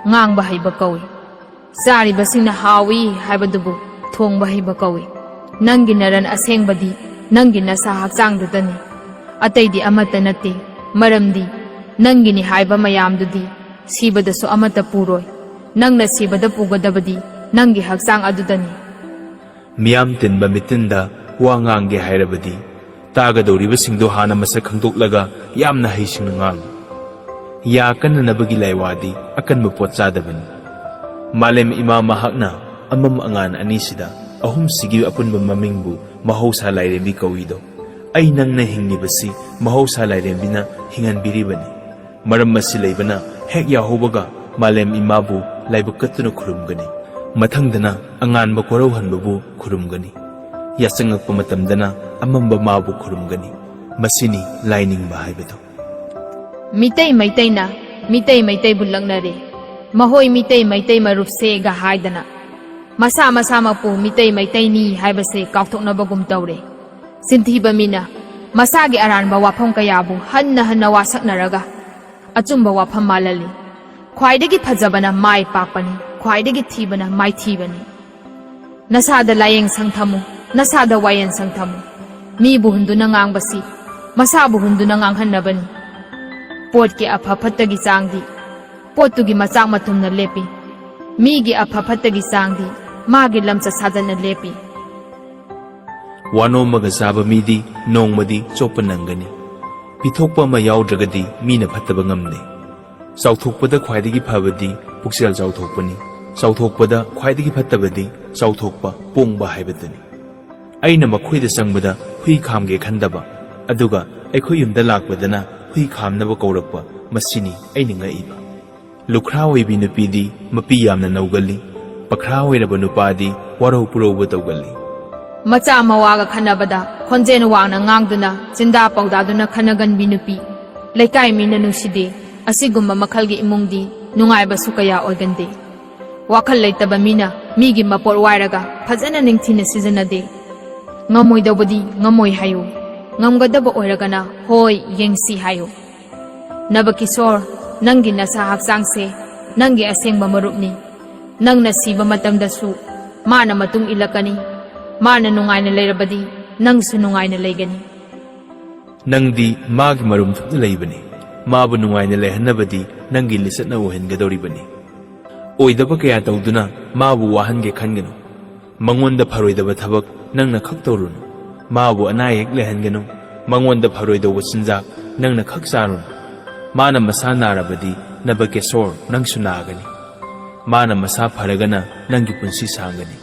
ꯉꯥꯡꯕ ꯍꯩꯕ ꯀꯧꯏ꯫ ꯆꯥꯔꯤꯕꯁꯤꯡꯅ ꯍꯥꯎꯏ ꯍꯥꯏꯕꯗꯨꯕꯨ ꯊꯣꯡꯕ ꯍꯩꯕ ꯀꯧꯏ꯫ ꯅꯪꯒꯤ ꯅꯔꯟ ꯑꯁꯦꯡꯕꯗꯤ ꯅꯪꯒꯤ ꯅꯁꯥ ꯍꯛꯆꯥꯡꯗꯨꯗꯅꯤ꯫ ꯑꯇꯩꯗꯤ ꯑꯃꯠꯇ ꯅꯠꯇꯦ꯫ ꯃꯔꯝꯗꯤ ꯅꯪꯒꯤꯅꯤ ꯍꯥꯏꯕ ꯃꯌꯥꯝꯗꯨꯗꯤ ꯁꯤꯕꯗꯁꯨ ꯑꯃꯠꯇ ꯄꯨꯔꯣꯏ꯫ ꯅꯪꯅ ꯁꯤꯕꯗ ꯄꯨꯒꯗꯕꯗꯤ ꯅꯪꯒꯤ ꯍꯛꯆꯥꯡ ꯑꯗꯨꯗꯅꯤ꯫ ꯃꯤꯌꯥꯝ ꯇꯤꯟꯕ ꯃꯤꯇꯤꯟꯗ ꯋꯥ ꯉꯥꯡꯒꯦ ꯍꯥꯏꯔꯕꯗꯤ, ꯇꯥꯒꯗꯧꯔꯤꯕꯁꯤꯡꯗꯨ ꯍꯥꯟꯅ ꯃꯁꯛ ꯈꯪꯗꯣꯛꯂꯒ ꯌꯥꯝꯅ ꯍꯩꯁꯤꯡꯅ ꯉꯥꯡꯉꯨ꯫ ꯌꯥ ꯀꯟꯅꯅꯕꯒꯤ ꯂꯥꯏꯋꯥꯗꯤ ꯑꯀꯟꯕ ꯄꯣꯠ ꯆꯥꯗꯕꯅꯤ꯫ ꯃꯥꯂꯦꯝ ꯏꯃꯥ ꯃꯍꯥꯛꯅ ꯑꯃꯝ ꯑꯉꯥꯟ ꯑꯅꯤꯁꯤꯗ ꯑꯍꯨꯝꯁꯤꯒꯤ ꯑꯄꯨꯟꯕ ꯃꯃꯤꯡꯕꯨ ꯃꯍꯧꯁꯥ ꯂꯥꯏꯔꯦꯝꯕꯤ ꯀꯧꯏꯗꯣ꯫ ꯑꯩ ꯅꯪꯅ ꯍꯤꯡꯂꯤꯕꯁꯤ ꯃꯍꯧꯁꯥ ꯂꯥꯏꯔꯦꯝꯕꯤꯅ ꯍꯤꯡꯍꯟꯕꯤꯔꯤꯕꯅꯤ꯫ ꯃꯔꯝ ꯑꯁꯤ ꯂꯩꯕꯅ ꯍꯦꯛ ꯌꯥꯍꯧꯕꯒ ꯃꯥꯂꯦꯝ ꯏꯃꯥꯕꯨ ꯂꯥꯏꯕꯛ ꯀꯠꯇꯨꯅ ꯈꯨꯔꯨꯝꯒꯅꯤ꯫ ꯃꯊꯪꯗꯅ ꯑꯉꯥꯟꯕ ꯀꯣꯔꯧꯍꯟꯕꯕꯨ ꯈꯨꯔꯨꯝꯒꯅꯤ꯫ ꯌꯥꯆꯪꯉꯛꯄ ꯃꯇꯝꯗꯅ ꯑꯃꯝꯕ ꯃꯥꯕꯨ ꯈꯨꯔꯨꯝꯒꯅꯤ꯫ ꯃꯁꯤꯅꯤ ꯂꯥꯏꯅꯤꯡꯕ ꯍꯥꯏꯕꯗꯨ꯫ ꯃꯤꯇꯩ ꯃꯩꯇꯩꯅ ꯃꯤꯇꯩ ꯃꯩꯇꯩꯕꯨ ꯂꯛꯅꯔꯦ꯫ ꯃꯍꯣꯏ ꯃꯤꯇꯩ ꯃꯩꯇꯩ ꯃꯔꯨꯞꯁꯦꯒ ꯍꯥꯏꯗꯅ ꯃꯁꯥ ꯃꯁꯥꯃꯛꯄꯨ ꯃꯤꯇꯩ ꯃꯩꯇꯩꯅꯤ ꯍꯥꯏꯕꯁꯦ ꯀꯥꯎꯊꯣꯛꯅꯕꯒꯨꯝ ꯇꯧꯔꯦ꯫ ꯆꯤꯟꯊꯤꯕ ꯃꯤꯅ ꯃꯁꯥꯒꯤ ꯑꯔꯥꯟꯕ ꯋꯥꯐꯝ ꯀꯌꯥꯕꯨ ꯍꯟꯅ ꯍꯟꯅ ꯋꯥꯁꯛꯅꯔꯒ ꯑꯆꯨꯝꯕ ꯋꯥꯐꯝ ꯃꯥꯜꯍꯜꯂꯤ꯫ ꯈ꯭ꯋꯥꯏꯗꯒꯤ ꯐꯖꯕꯅ ꯃꯥꯏ ꯄꯥꯛꯄꯅꯤ, ꯈ꯭ꯋꯥꯏꯗꯒꯤ ꯊꯤꯕꯅ ꯃꯥꯏꯊꯤꯕꯅꯤ꯫ ꯅꯁꯥꯗ ꯂꯥꯌꯦꯡ ꯁꯪ ꯊꯝꯃꯨ, ꯅꯁꯥꯗ ꯋꯥꯌꯦꯜ ꯁꯪ ꯊꯝꯃꯨ꯫ ꯃꯤꯕꯨ ꯍꯨꯟꯗꯨꯅ ꯉꯥꯡꯕꯁꯤ ꯃꯁꯥꯕꯨ ꯍꯨꯟꯗꯨꯅ ꯉꯥꯡꯍꯟꯅꯕꯅꯤ꯫ ꯄꯣꯠꯀꯤ ꯑꯐ ꯐꯠꯇꯒꯤ ꯆꯥꯡꯗꯤ ꯄꯣꯠꯇꯨꯒꯤ ꯃꯆꯥꯛ ꯃꯊꯨꯝꯅ ꯂꯦꯞꯄꯤ꯫ ꯃꯤꯒꯤ ꯑꯐ ꯐꯠꯇꯒꯤ ꯆꯥꯡꯗꯤ ꯃꯥꯒꯤ ꯂꯝꯆꯠ ꯁꯥꯖꯠꯅ ꯂꯦꯞꯄꯤ꯫ ꯋꯥꯅꯣꯝꯃꯒ ꯆꯥꯕ ꯃꯤꯗꯤ ꯅꯣꯡꯃꯗꯤ ꯆꯣꯞꯄ ꯅꯪꯒꯅꯤ꯫ ꯄꯤꯊꯣꯛꯄ ꯑꯃ ꯌꯥꯎꯗ꯭ꯔꯒꯗꯤ ꯃꯤꯅ ꯐꯠꯇꯕ ꯉꯝꯗꯦ꯫ ꯆꯥꯎꯊꯣꯛꯄꯗ ꯈ꯭ꯋꯥꯏꯗꯒꯤ ꯐꯕꯗꯤ ꯄꯨꯛꯆꯦꯜ ꯆꯥꯎꯊꯣꯛꯄꯅꯤ꯫ ꯆꯥꯎꯊꯣꯛꯄꯗ ꯈ꯭ꯋꯥꯏꯗꯒꯤ ꯐꯠꯇꯕꯗꯤ ꯆꯥꯎꯊꯣꯛꯄ ꯄꯣꯡꯕ ꯍꯥꯏꯕꯗꯨꯅꯤ꯫ ꯑꯩꯅ ꯃꯈꯣꯏꯗ ꯆꯪꯕꯗ ꯍꯨꯏ ꯈꯥꯝꯒꯦ ꯈꯟꯗꯕ, ꯑꯗꯨꯒ ꯑꯩꯈꯣꯏ ꯌꯨꯝꯗ ꯂꯥꯛꯄꯗꯅ ꯍꯨꯏ ꯈꯥꯝꯅꯕ ꯀꯧꯔꯛꯄ, ꯃꯁꯤꯅꯤ ꯑꯩꯅ ꯉꯛꯏꯕ꯫ ꯂꯨꯈ꯭ꯔꯥ ꯑꯣꯏꯕꯤ ꯅꯨꯄꯤꯗꯤ ꯃꯄꯤ ꯌꯥꯝꯅ ꯅꯧꯒꯜꯂꯤ, ꯄꯈ꯭ꯔꯥ ꯑꯣꯏꯔꯕ ꯅꯨꯄꯥꯗꯤ ꯋꯥꯔꯧ ꯄꯨꯔꯧꯕ ꯇꯧꯒꯜꯂꯤ꯫ ꯃꯆꯥ ꯃꯋꯥꯒ ꯈꯟꯅꯕꯗ ꯈꯣꯟꯖꯦꯜ ꯋꯥꯡꯅ ꯉꯥꯡꯗꯨꯅ ꯆꯤꯟꯗꯥ ꯄꯧꯗꯥꯗꯨꯅ ꯈꯟꯅꯒꯟꯕꯤ ꯅꯨꯄꯤ꯫ ꯂꯩꯀꯥꯏ ꯃꯤꯅ ꯅꯨꯡꯁꯤꯗꯦ꯫ ꯑꯁꯤꯒꯨꯝꯕ ꯃꯈꯜꯒꯤ ꯏꯃꯨꯡꯗꯤ ꯅꯨꯡꯉꯥꯏꯕꯁꯨ ꯀꯌꯥ ꯑꯣꯏꯒꯟꯗꯦ꯫ ꯋꯥꯈꯜ ꯂꯩꯇꯕ ꯃꯤꯅ ꯃꯤꯒꯤ ꯃꯄꯣꯠ ꯋꯥꯏꯔꯒ ꯐꯖꯅ ꯅꯤꯡꯊꯤꯅ ꯁꯤꯖꯤꯟꯅꯗꯦ꯫ ꯉꯝꯃꯣꯏꯗꯧꯕꯗꯤ ꯉꯝꯃꯣꯏ ꯍꯥꯏꯌꯨ꯫ ꯉꯝꯒꯗꯕ ꯑꯣꯏꯔꯒꯅ "ꯍꯣꯏ, ꯌꯦꯡꯁꯤ" ꯍꯥꯏꯌꯨ꯫ ꯅꯕꯀꯤꯁꯣꯔ, ꯅꯪꯒꯤ ꯅꯁꯥ ꯍꯛꯆꯥꯡꯁꯦ ꯅꯪꯒꯤ ꯑꯁꯦꯡꯕ ꯃꯔꯨꯞꯅꯤ꯫ ꯅꯪꯅ ꯁꯤꯕ ꯃꯇꯝꯗꯁꯨ ꯃꯥꯅ ꯃꯇꯨꯡ ꯏꯜꯂꯛꯀꯅꯤ꯫ ꯃꯥꯅ ꯅꯨꯡꯉꯥꯏꯅ ꯂꯩꯔꯕꯗꯤ ꯅꯪꯁꯨ ꯅꯨꯡꯉꯥꯏꯅ ꯂꯩꯒꯅꯤ꯫ ꯅꯪꯗꯤ ꯃꯥꯒꯤ ꯃꯔꯨꯝ ꯊꯨꯞꯅ ꯂꯩꯕꯅꯤ꯫ ꯃꯥꯕꯨ ꯅꯨꯡꯉꯥꯏꯅ ꯂꯩꯍꯟꯅꯕꯗꯤ ꯅꯪꯒꯤ ꯂꯤꯆꯠꯅ ꯑꯣꯏꯍꯟꯒꯗꯧꯔꯤꯕꯅꯤ꯫ ꯑꯣꯏꯗꯕ ꯀꯌꯥ ꯇꯧꯗꯨꯅ ꯃꯥꯕꯨ ꯋꯥꯍꯟꯒꯦ ꯈꯟꯒꯅꯨ꯫ ꯃꯉꯣꯟꯗ ꯐꯔꯣꯏꯗꯕ ꯊꯕꯛ ꯅꯪꯅ ꯈꯛ ꯇꯧꯔꯨꯅꯨ꯫ ꯃꯥꯕꯨ ꯑꯅꯥ ꯑꯌꯦꯛ ꯂꯩꯍꯟꯒꯅꯨ꯫ ꯃꯉꯣꯟꯗ ꯐꯔꯣꯏꯗꯧꯕ ꯆꯤꯟꯖꯥꯛ ꯅꯪꯅ ꯈꯛ ꯆꯥꯔꯨꯅꯨ꯫ ꯃꯥꯅ ꯃꯁꯥ ꯅꯥꯔꯕꯗꯤ ꯅꯕꯀꯦꯁꯣꯔ ꯅꯪꯁꯨ ꯅꯥꯒꯅꯤ꯫ ꯃꯥꯅ ꯃꯁꯥ ꯐꯔꯒꯅ ꯅꯪꯒꯤ ꯄꯨꯟꯁꯤ ꯁꯥꯡꯒꯅꯤ꯫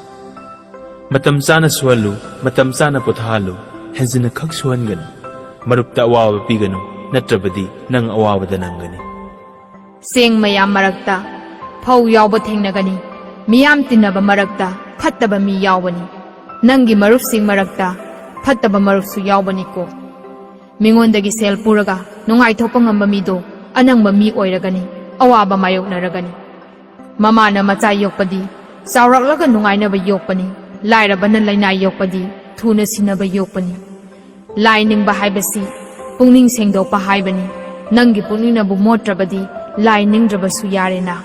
ꯃꯇꯝ ꯆꯥꯅ ꯁꯨꯍꯜꯂꯨ, ꯃꯇꯝ ꯆꯥꯅ ꯄꯣꯊꯥꯍꯜꯂꯨ, ꯍꯦꯟꯖꯤꯟꯅ ꯈꯛ ꯁꯨꯍꯟꯒꯅꯨ꯫ ꯃꯔꯨꯞꯇ ꯑꯋꯥꯕ ꯄꯤꯒꯅꯨ, ꯅꯠꯇ꯭ꯔꯕꯗꯤ ꯅꯪ ꯑꯋꯥꯕꯗ ꯅꯪꯒꯅꯤ꯫ ꯆꯦꯡ ꯃꯌꯥꯝ ꯃꯔꯛꯇ ꯐꯧ ꯌꯥꯎꯕ ꯊꯦꯡꯅꯒꯅꯤ꯫ ꯃꯤꯌꯥꯝ ꯇꯤꯟꯅꯕ ꯃꯔꯛꯇ ꯐꯠꯇꯕ ꯃꯤ ꯌꯥꯎꯕꯅꯤ꯫ ꯅꯪꯒꯤ ꯃꯔꯨꯞꯁꯤꯡ ꯃꯔꯛꯇ ꯐꯠꯇꯕ ꯃꯔꯨꯞꯁꯨ ꯌꯥꯎꯕꯅꯤꯀꯣ꯫ ꯃꯤꯉꯣꯟꯗꯒꯤ ꯁꯦꯜ ꯄꯨꯔꯒ ꯅꯨꯡꯉꯥꯏꯊꯣꯛꯄ ꯉꯝꯕ ꯃꯤꯗꯣ ꯑꯅꯪꯕ ꯃꯤ ꯑꯣꯏꯔꯒꯅꯤ, ꯑꯋꯥꯕ ꯃꯥꯌꯣꯛꯅꯔꯒꯅꯤ꯫ ꯃꯃꯥꯅ ꯃꯆꯥ ꯌꯣꯛꯄꯗꯤ ꯆꯥꯎꯔꯛꯂꯒ ꯅꯨꯡꯉꯥꯏꯅꯕ ꯌꯣꯛꯄꯅꯤ, ꯂꯥꯏꯔꯕꯅ ꯂꯩꯅꯥ ꯌꯣꯛꯄꯗꯤ ꯊꯨꯅ ꯁꯤꯅꯕ ꯌꯣꯛꯄꯅꯤ꯫ ꯂꯥꯏ ꯅꯤꯡꯕ ꯍꯥꯏꯕꯁꯤ ꯄꯨꯛꯅꯤꯡ ꯁꯦꯡꯗꯣꯛꯄ ꯍꯥꯏꯕꯅꯤ꯫ ꯅꯪꯒꯤ ꯄꯨꯛꯅꯤꯡꯅꯕꯨ ꯃꯣꯠꯇ꯭ꯔꯕꯗꯤ ꯂꯥꯏ ꯅꯤꯡꯗ꯭ꯔꯕꯁꯨ ꯌꯥꯔꯦꯅ꯫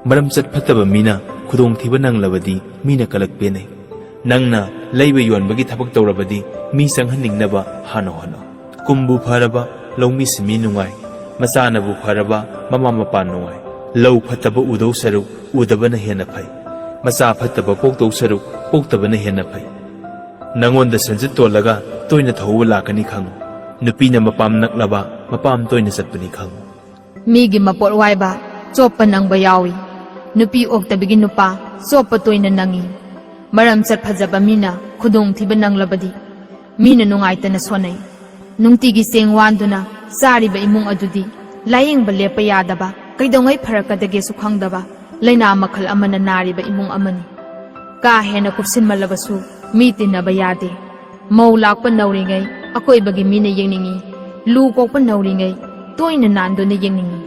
ꯃꯔꯝꯆꯠ ꯐꯠꯇꯕ ꯃꯤꯅ ꯈꯨꯗꯣꯡꯊꯤꯕ ꯅꯪꯂꯕꯗꯤ ꯃꯤꯅ ꯀꯂꯛ ꯄꯦꯟꯅꯩ꯫ ꯅꯪꯅ ꯂꯩꯕ ꯌꯣꯟꯕꯒꯤ ꯊꯕꯛ ꯇꯧꯔꯕꯗꯤ ꯃꯤ ꯆꯪꯍꯟꯅꯤꯡꯅꯕ ꯍꯥꯟꯅ ꯍꯣꯠꯅꯧ꯫ ꯀꯨꯝꯕꯨ ꯐꯔꯕ ꯂꯧꯃꯤ ꯁꯤꯟꯃꯤ ꯅꯨꯡꯉꯥꯏ, ꯃꯆꯥꯅꯕꯨ ꯐꯔꯕ ꯃꯃꯥ ꯃꯄꯥ ꯅꯨꯡꯉꯥꯏ꯫ ꯂꯧ ꯐꯠꯇꯕ ꯎꯗꯧ ꯁꯔꯨꯛ ꯎꯗꯕꯅ ꯍꯦꯟꯅ ꯐꯩ꯫ ꯃꯆꯥ ꯐꯠꯇꯕ ꯄꯣꯛꯇꯧ ꯁꯔꯨꯛ ꯄꯣꯛꯇꯕꯅ ꯍꯦꯟꯅ ꯐꯩ꯫ ꯅꯉꯣꯟꯗ ꯁꯦꯟꯖꯤꯠ ꯇꯣꯜꯂꯒ ꯇꯣꯏꯅ ꯊꯧꯕ ꯂꯥꯛꯀꯅꯤ ꯈꯪꯉꯨ꯫ ꯅꯨꯄꯤꯅ ꯃꯄꯥꯝ ꯅꯛꯂꯕ ꯃꯄꯥꯝ ꯇꯣꯏꯅ ꯆꯠꯄꯅꯤ ꯈꯪꯉꯨ꯫ ꯃꯤꯒꯤ ꯃꯄꯣꯠ ꯋꯥꯏꯕ ꯆꯣꯞꯄ ꯅꯪꯕ ꯌꯥꯎꯏ꯫ ꯅꯨꯄꯤ ꯑꯣꯛꯇꯕꯤꯒꯤ ꯅꯨꯄꯥ ꯆꯣꯞꯄ ꯇꯣꯏꯅ ꯅꯪꯏ꯫ ꯃꯔꯝꯆꯠ ꯐꯖꯕ ꯃꯤꯅ ꯈꯨꯗꯣꯡꯊꯤꯕ ꯅꯪꯂꯕꯗꯤ ꯃꯤꯅ ꯅꯨꯡꯉꯥꯏꯇꯅ ꯁꯣꯟꯅꯩ꯫ ꯅꯨꯡꯇꯤꯒꯤ ꯆꯦꯡ ꯋꯥꯟꯗꯨꯅ ꯆꯥꯔꯤꯕ ꯏꯃꯨꯡ ꯑꯗꯨꯗꯤ ꯂꯥꯌꯦꯡꯕ ꯂꯦꯞꯄ ꯌꯥꯗꯕ, ꯀꯩꯗꯧꯉꯩ ꯐꯔꯛꯀꯗꯒꯦꯁꯨ ꯈꯪꯗꯕ ꯂꯥꯏꯅꯥ ꯃꯈꯜ ꯑꯃꯅ ꯅꯥꯔꯤꯕ ꯏꯃꯨꯡ ꯑꯃꯅꯤ꯫ ꯀꯥ ꯍꯦꯟꯅ ꯀꯨꯞꯁꯤꯟꯃꯜꯂꯕꯁꯨ ꯃꯤ ꯇꯤꯟꯅꯕ ꯌꯥꯗꯦ꯫ ꯃꯧ ꯂꯥꯛꯄ ꯅꯧꯔꯤꯉꯩ ꯑꯀꯣꯏꯕꯒꯤ ꯃꯤꯅ ꯌꯦꯡꯅꯤꯡꯏ꯫ ꯂꯨ ꯀꯣꯛꯄ ꯅꯧꯔꯤꯉꯩ ꯇꯣꯏꯅ ꯅꯥꯟꯗꯨꯅ ꯌꯦꯡꯅꯤꯡꯏ꯫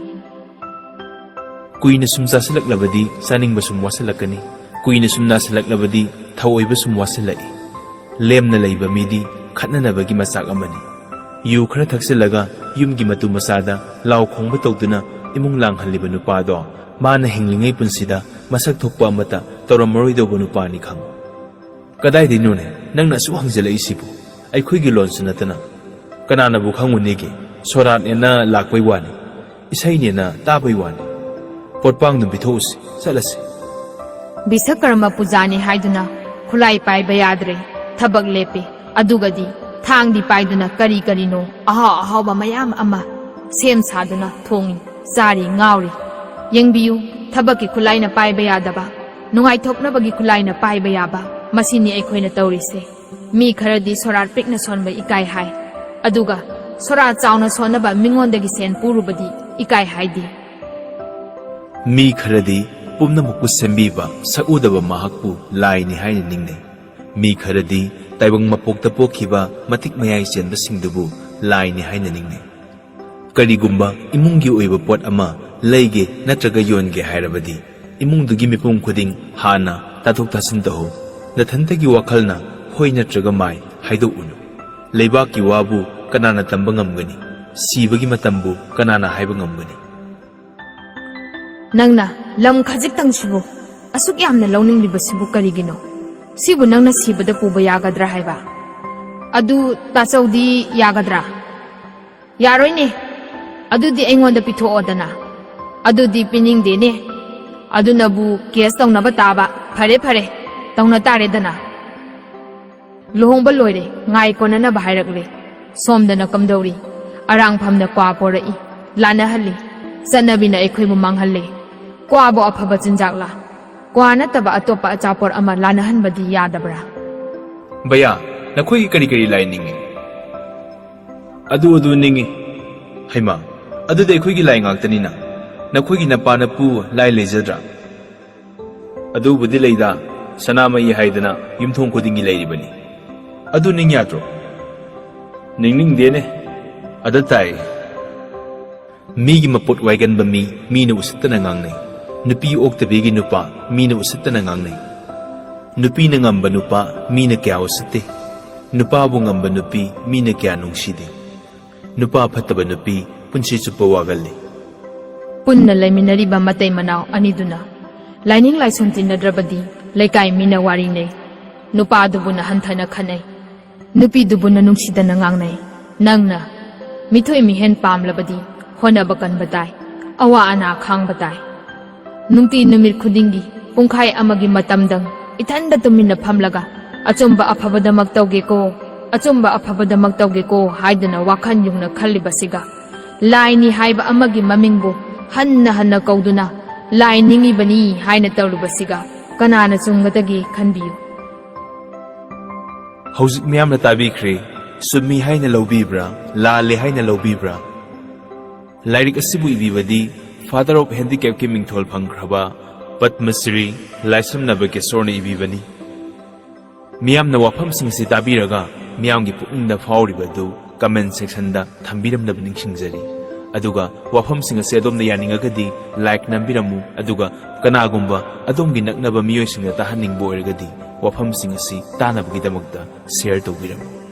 ꯀꯨꯏꯅ ꯁꯨꯝ ꯆꯥꯁꯤꯜꯂꯛꯂꯕꯗꯤ ꯆꯥꯅꯤꯡꯕ ꯁꯨꯝ ꯋꯥꯁꯤꯜꯂꯛꯀꯅꯤ꯫ ꯀꯨꯏꯅ ꯁꯨꯝ ꯅꯥꯁꯤꯜꯂꯛꯂꯕꯗꯤ ꯊꯧꯑꯣꯏꯕ ꯁꯨꯝ ꯋꯥꯁꯤꯜꯂꯛꯏ꯫ ꯂꯦꯝꯅ ꯂꯩꯕ ꯃꯤꯗꯤ ꯈꯠꯅꯅꯕꯒꯤ ꯃꯆꯥꯛ ꯑꯃꯅꯤ꯫ ꯌꯨ ꯈꯔ ꯊꯛꯆꯤꯜꯂꯒ ꯌꯨꯝꯒꯤ ꯃꯇꯨ ꯃꯆꯥꯗ ꯂꯥꯎ ꯈꯣꯡꯕ ꯇꯧꯗꯨꯅ ꯏꯃꯨꯡ ꯂꯥꯡꯍꯜꯂꯤꯕ ꯅꯨꯄꯥꯗꯣ ꯃꯥꯅ ꯍꯤꯡꯂꯤꯉꯩ ꯄꯨꯟꯁꯤꯗ ꯃꯁꯛ ꯊꯣꯛꯄ ꯑꯃꯠꯇ ꯇꯧꯔꯝꯃꯔꯣꯏꯗꯧꯕ ꯅꯨꯄꯥꯅꯤ ꯈꯪ꯫ ꯀꯗꯥꯏꯗꯩꯅꯣꯅꯦ ꯅꯪꯅ ꯑꯁꯨꯛ ꯍꯪꯖꯤꯜꯂꯛꯏꯁꯤꯕꯨ? ꯑꯩꯈꯣꯏꯒꯤ ꯂꯣꯟꯁꯨ ꯅꯠꯇꯅ꯫ ꯀꯅꯥꯅꯕꯨ ꯈꯪꯉꯨꯅꯤꯒꯦ? ꯁꯣꯔꯥꯠꯅꯦꯅ ꯂꯥꯛꯄꯩ ꯋꯥꯅꯤ꯫ ꯏꯁꯩꯅꯦꯅ ꯇꯥꯕꯩ ꯋꯥꯅꯤ꯫ ꯄꯣꯠꯄꯥꯡꯗꯨ ꯄꯤꯊꯣꯛꯎꯁꯤ, ꯆꯠꯂꯁꯤ꯫ ꯕꯤꯁꯀꯔꯃ ꯄꯨꯖꯥꯅꯤ ꯍꯥꯏꯗꯨꯅ ꯈꯨꯠꯂꯥꯏ ꯄꯥꯏꯕ ꯌꯥꯗ꯭ꯔꯦ, ꯊꯕꯛ ꯂꯦꯞꯄꯦ꯫ ꯑꯗꯨꯒꯗꯤ ꯊꯥꯡꯗꯤ ꯄꯥꯏꯗꯨꯅ ꯀꯔꯤ ꯀꯔꯤꯅꯣ ꯑꯍꯥꯎ ꯑꯍꯥꯎꯕ ꯃꯌꯥꯝ ꯑꯃ ꯁꯦꯝ ꯁꯥꯗꯨꯅ ꯊꯣꯡꯉꯤ, ꯆꯥꯔꯤ, ꯉꯥꯎꯔꯤ꯫ ꯌꯦꯡꯕꯤꯌꯨ, ꯊꯕꯛꯀꯤ ꯈꯨꯠꯂꯥꯏꯅ ꯄꯥꯏꯕ ꯌꯥꯗꯕ, ꯅꯨꯡꯉꯥꯏꯊꯣꯛꯅꯕꯒꯤ ꯈꯨꯠꯂꯥꯏꯅ ꯄꯥꯏꯕ ꯌꯥꯕ, ꯃꯁꯤꯅꯤ ꯑꯩꯈꯣꯏꯅ ꯇꯧꯔꯤꯁꯦ꯫ ꯃꯤ ꯈꯔꯗꯤ ꯁꯣꯔꯥꯠ ꯄꯤꯛꯅ ꯁꯣꯟꯕ ꯏꯀꯥꯏ ꯍꯥꯏ, ꯑꯗꯨꯒ ꯁꯣꯔꯥꯠ ꯆꯥꯎꯅ ꯁꯣꯟꯅꯕ ꯃꯤꯉꯣꯟꯗꯒꯤ ꯁꯦꯟ ꯄꯨꯔꯨꯕꯗꯤ ꯏꯀꯥꯏ ꯍꯥꯏꯗꯦ꯫ ꯃꯤ ꯈꯔꯗꯤ ꯄꯨꯝꯅꯃꯛꯄꯨ ꯁꯦꯝꯕꯤꯕ ꯁꯛꯎꯗꯕ ꯃꯍꯥꯛꯄꯨ ꯂꯥꯏꯅꯤ ꯍꯥꯏꯅ ꯅꯤꯡꯅꯩ꯫ ꯃꯤ ꯈꯔꯗꯤ ꯇꯥꯏꯕꯪ ꯃꯄꯣꯛꯇ ꯄꯣꯛꯈꯤꯕ ꯃꯇꯤꯛ ꯃꯌꯥꯏ ꯆꯦꯟꯕꯁꯤꯡꯗꯨꯕꯨ ꯂꯥꯏꯅꯤ ꯍꯥꯏꯅ ꯅꯤꯡꯅꯩ꯫ ꯀꯔꯤꯒꯨꯝꯕ ꯏꯃꯨꯡꯒꯤ ꯑꯣꯏꯕ ꯄꯣꯠ ꯑꯃ ꯂꯩꯒꯦ ꯅꯠꯇ꯭ꯔꯒ ꯌꯣꯟꯒꯦ ꯍꯥꯏꯔꯕꯗꯤ ꯏꯃꯨꯡꯗꯨꯒꯤ ꯃꯤꯄꯨꯝ ꯈꯨꯗꯤꯡ ꯍꯥꯟꯅ ꯇꯥꯊꯣꯛ ꯇꯥꯁꯤꯟ ꯇꯧꯍꯧ꯫ ꯅꯊꯟꯇꯒꯤ ꯋꯥꯈꯜꯅ ꯍꯣꯏ ꯅꯠꯇ꯭ꯔꯒ ꯃꯥꯏ ꯍꯥꯏꯗꯣꯛꯎꯅꯨ꯫ ꯂꯩꯕꯥꯛꯀꯤ ꯋꯥꯕꯨ ꯀꯅꯥꯅ ꯇꯝꯕ ꯉꯝꯒꯅꯤ? ꯁꯤꯕꯒꯤ ꯃꯇꯝꯕꯨ ꯀꯅꯥꯅ ꯍꯥꯏꯕ ꯉꯝꯒꯅꯤ? ꯅꯪꯅ ꯂꯝ ꯈꯖꯤꯛꯇꯪꯁꯤꯕꯨ ꯑꯁꯨꯛ ꯌꯥꯝꯅ ꯂꯧꯅꯤꯡꯂꯤꯕꯁꯤꯕꯨ ꯀꯔꯤꯒꯤꯅꯣ? ꯁꯤꯕꯨ ꯅꯪꯅ ꯁꯤꯕꯗ ꯄꯨꯕ ꯌꯥꯒꯗ꯭ꯔꯥ ꯍꯥꯏꯕ? ꯑꯗꯨ ꯇꯥꯆꯧꯗꯤ ꯌꯥꯒꯗ꯭ꯔꯥ? ꯌꯥꯔꯣꯏꯅꯦ꯫ ꯑꯗꯨꯗꯤ ꯑꯩꯉꯣꯟꯗ ꯄꯤꯊꯣꯛꯑꯣꯗꯅ꯫ ꯑꯗꯨꯗꯤ ꯄꯤꯅꯤꯡꯗꯦꯅꯦ꯫ ꯑꯗꯨꯅꯕꯨ ꯀꯦꯁ ꯇꯧꯅꯕ ꯇꯥꯕ꯫ ꯐꯔꯦ, ꯐꯔꯦ, ꯇꯧꯅ ꯇꯥꯔꯦꯗꯅ꯫ ꯂꯨꯍꯣꯡꯕ ꯂꯣꯏꯔꯦ, ꯉꯥꯏ ꯀꯣꯟꯅꯅꯕ ꯍꯥꯏꯔꯛꯂꯦ꯫ ꯁꯣꯝꯗꯅ ꯀꯝꯗꯧꯔꯤ? ꯑꯔꯥꯡꯐꯝꯅ ꯀ꯭ꯋꯥ ꯄꯣꯔꯛꯏ, ꯂꯥꯟꯅꯍꯜꯂꯤ꯫ ꯆꯠꯅꯕꯤꯅ ꯑꯩꯈꯣꯏꯕꯨ ꯃꯥꯡꯍꯜꯂꯦ꯫ ꯀ꯭ꯋꯥꯕꯨ ꯑꯐꯕ ꯆꯤꯟꯖꯥꯛꯂꯥ? ꯀ꯭ꯋꯥ ꯅꯠꯇꯕ ꯑꯇꯣꯞꯄ ꯑꯆꯥꯄꯣꯠ ꯑꯃ ꯂꯥꯟꯅꯍꯟꯕꯗꯤ ꯌꯥꯗꯕ꯭ꯔꯥ? ꯚꯌꯥ, ꯅꯈꯣꯏꯒꯤ ꯀꯔꯤ ꯀꯔꯤ ꯂꯥꯏ ꯅꯤꯡꯉꯤ? ꯑꯗꯨ ꯑꯗꯨ ꯅꯤꯡꯉꯤ꯫ ꯍꯩꯃꯥ, ꯑꯗꯨꯗꯤ ꯑꯩꯈꯣꯏꯒꯤ ꯂꯥꯏ ꯉꯥꯛꯇꯅꯤꯅ꯫ ꯅꯈꯣꯏꯒꯤ ꯅꯄꯥ ꯅꯄꯨ ꯂꯥꯏ ꯂꯩꯖꯗ꯭ꯔꯥ? ꯑꯗꯨꯕꯨꯗꯤ ꯂꯩꯗ, ꯁꯅꯥꯃꯍꯤ ꯍꯥꯏꯗꯅ ꯌꯨꯝꯊꯣꯡ ꯈꯨꯗꯤꯡꯒꯤ ꯂꯩꯔꯤꯕꯅꯤ꯫ ꯑꯗꯨ ꯅꯤꯡ ꯌꯥꯗ꯭ꯔꯣ? ꯅꯤꯡꯅꯤꯡꯗꯦꯅꯦ꯫ ꯑꯗ ꯇꯥꯏ꯫ ꯃꯤꯒꯤ ꯃꯄꯣꯠ ꯋꯥꯏꯒꯟꯕ ꯃꯤ, ꯃꯤꯅ ꯎꯁꯤꯠꯇꯅ ꯉꯥꯡꯅꯩ꯫ ꯅꯨꯄꯤ ꯑꯣꯛꯇꯕꯤꯒꯤ ꯅꯨꯄꯥ, ꯃꯤꯅ ꯎꯁꯤꯠꯇꯅ ꯉꯥꯡꯅꯩ꯫ ꯅꯨꯄꯤꯅ ꯉꯝꯕ ꯅꯨꯄꯥ, ꯃꯤꯅ ꯀꯌꯥ ꯎꯁꯤꯠꯇꯦ꯫ ꯅꯨꯄꯥꯕꯨ ꯉꯝꯕ ꯅꯨꯄꯤ ꯃꯤꯅ ꯀꯌꯥ ꯅꯨꯡꯁꯤꯗꯦ꯫ ꯅꯨꯄꯥ ꯐꯠꯇꯕ ꯅꯨꯄꯤ ꯄꯨꯟꯁꯤ ꯆꯨꯞꯄ ꯋꯥꯒꯜꯂꯤ꯫ ꯄꯨꯟꯅ ꯂꯩꯃꯤꯟꯅꯔꯤꯕ ꯃꯇꯩ ꯃꯅꯥꯎ ꯑꯅꯤꯗꯨꯅ ꯂꯥꯏꯅꯤꯡ ꯂꯥꯏꯁꯣꯟ ꯇꯤꯟꯅꯗ꯭ꯔꯕꯗꯤ ꯂꯩꯀꯥꯏ ꯃꯤꯅ ꯋꯥꯔꯤꯅꯩ꯫ ꯅꯨꯄꯥꯗꯨꯕꯨꯅ ꯍꯟꯊꯅ ꯈꯟꯅꯩ꯫ ꯅꯨꯄꯤꯗꯨꯕꯨꯅ ꯅꯨꯡꯁꯤꯗꯅ ꯉꯥꯡꯅꯩ꯫ ꯅꯪꯅ ꯃꯤꯊꯣꯏ ꯃꯤꯍꯦꯟ ꯄꯥꯝꯂꯕꯗꯤ ꯍꯣꯠꯅꯕ ꯀꯟꯕ ꯇꯥꯏ꯫ ꯑꯋꯥ ꯑꯅꯥ ꯈꯥꯡꯕ ꯇꯥꯏ꯫ ꯅꯨꯡꯇꯤ ꯅꯨꯃꯤꯠ ꯈꯨꯗꯤꯡꯒꯤ ꯄꯨꯡꯈꯥꯏ ꯑꯃꯒꯤ ꯃꯇꯝꯗꯪ ꯏꯊꯟꯗ ꯇꯨꯃꯤꯟꯅ ꯐꯝꯂꯒ ꯑꯆꯨꯝꯕ ꯑꯐꯕꯗꯃꯛ ꯇꯧꯒꯦꯀꯣ, ꯑꯆꯨꯝꯕ ꯑꯐꯕꯗꯃꯛ ꯇꯧꯒꯦꯀꯣ ꯍꯥꯏꯗꯨꯅ ꯋꯥꯈꯜ ꯌꯨꯡꯅ ꯈꯜꯂꯤꯕꯁꯤꯒ, ꯂꯥꯏꯅꯤ ꯍꯥꯏꯕ ꯑꯃꯒꯤ ꯃꯃꯤꯡꯕꯨ ꯍꯟꯅ ꯍꯟꯅ ꯀꯧꯗꯨꯅ ꯂꯥꯏ ꯅꯤꯡꯉꯤꯕꯅꯤ ꯍꯥꯏꯅ ꯇꯧꯔꯤꯕꯁꯤꯒ ꯀꯅꯥꯅ ꯆꯨꯝꯒꯗꯒꯦ ꯈꯟꯕꯤꯌꯨ꯫ ꯍꯧꯖꯤꯛ ꯃꯤꯌꯥꯝꯅ ꯇꯥꯕꯤꯈ꯭ꯔꯦ꯫ ꯆꯨꯝꯃꯤ ꯍꯥꯏꯅ ꯂꯧꯕꯤꯕ꯭ꯔꯥ, ꯂꯥꯜꯂꯦ ꯍꯥꯏꯅ ꯂꯧꯕꯤꯕ꯭ꯔꯥ? ꯂꯥꯏꯔꯤꯛ ꯑꯁꯤꯕꯨ ꯏꯕꯤꯕꯗꯤ Father of Handicapꯀꯤ ꯃꯤꯡꯊꯣꯜ ꯐꯪꯈ꯭ꯔꯕ ꯄꯗꯃ ꯁ꯭ꯔꯤ ꯂꯥꯏꯁ꯭ꯔꯝ ꯅꯕꯀꯦꯁꯣꯔꯅ ꯏꯕꯤꯕꯅꯤ꯫ ꯃꯤꯌꯥꯝꯅ ꯋꯥꯐꯝꯁꯤꯡ ꯑꯁꯤ ꯇꯥꯕꯤꯔꯒ ꯃꯤꯌꯥꯝꯒꯤ ꯄꯨꯛꯅꯤꯡꯗ ꯐꯥꯎꯔꯤꯕ ꯑꯗꯨ comment sectionꯗ ꯊꯝꯕꯤꯔꯝꯅꯕ ꯅꯤꯡꯁꯤꯡꯖꯔꯤ꯫ ꯑꯗꯨꯒ ꯋꯥꯐꯝꯁꯤꯡ ꯑꯁꯤ ꯑꯗꯣꯝꯅ ꯌꯥꯅꯤꯡꯉꯒꯗꯤ like ꯅꯝꯕꯤꯔꯝꯃꯨ, ꯑꯗꯨꯒ ꯀꯅꯥꯒꯨꯝꯕ ꯑꯗꯣꯝꯒꯤ ꯅꯛꯅꯕ ꯃꯤꯑꯣꯏꯁꯤꯡꯗ ꯇꯥꯍꯟꯅꯤꯡꯕ ꯑꯣꯏꯔꯒꯗꯤ ꯋꯥꯐꯝꯁꯤꯡ ꯑꯁꯤ ꯇꯥꯅꯕꯒꯤꯗꯃꯛꯇ share ꯇꯧꯕꯤꯔꯝꯃꯨ꯫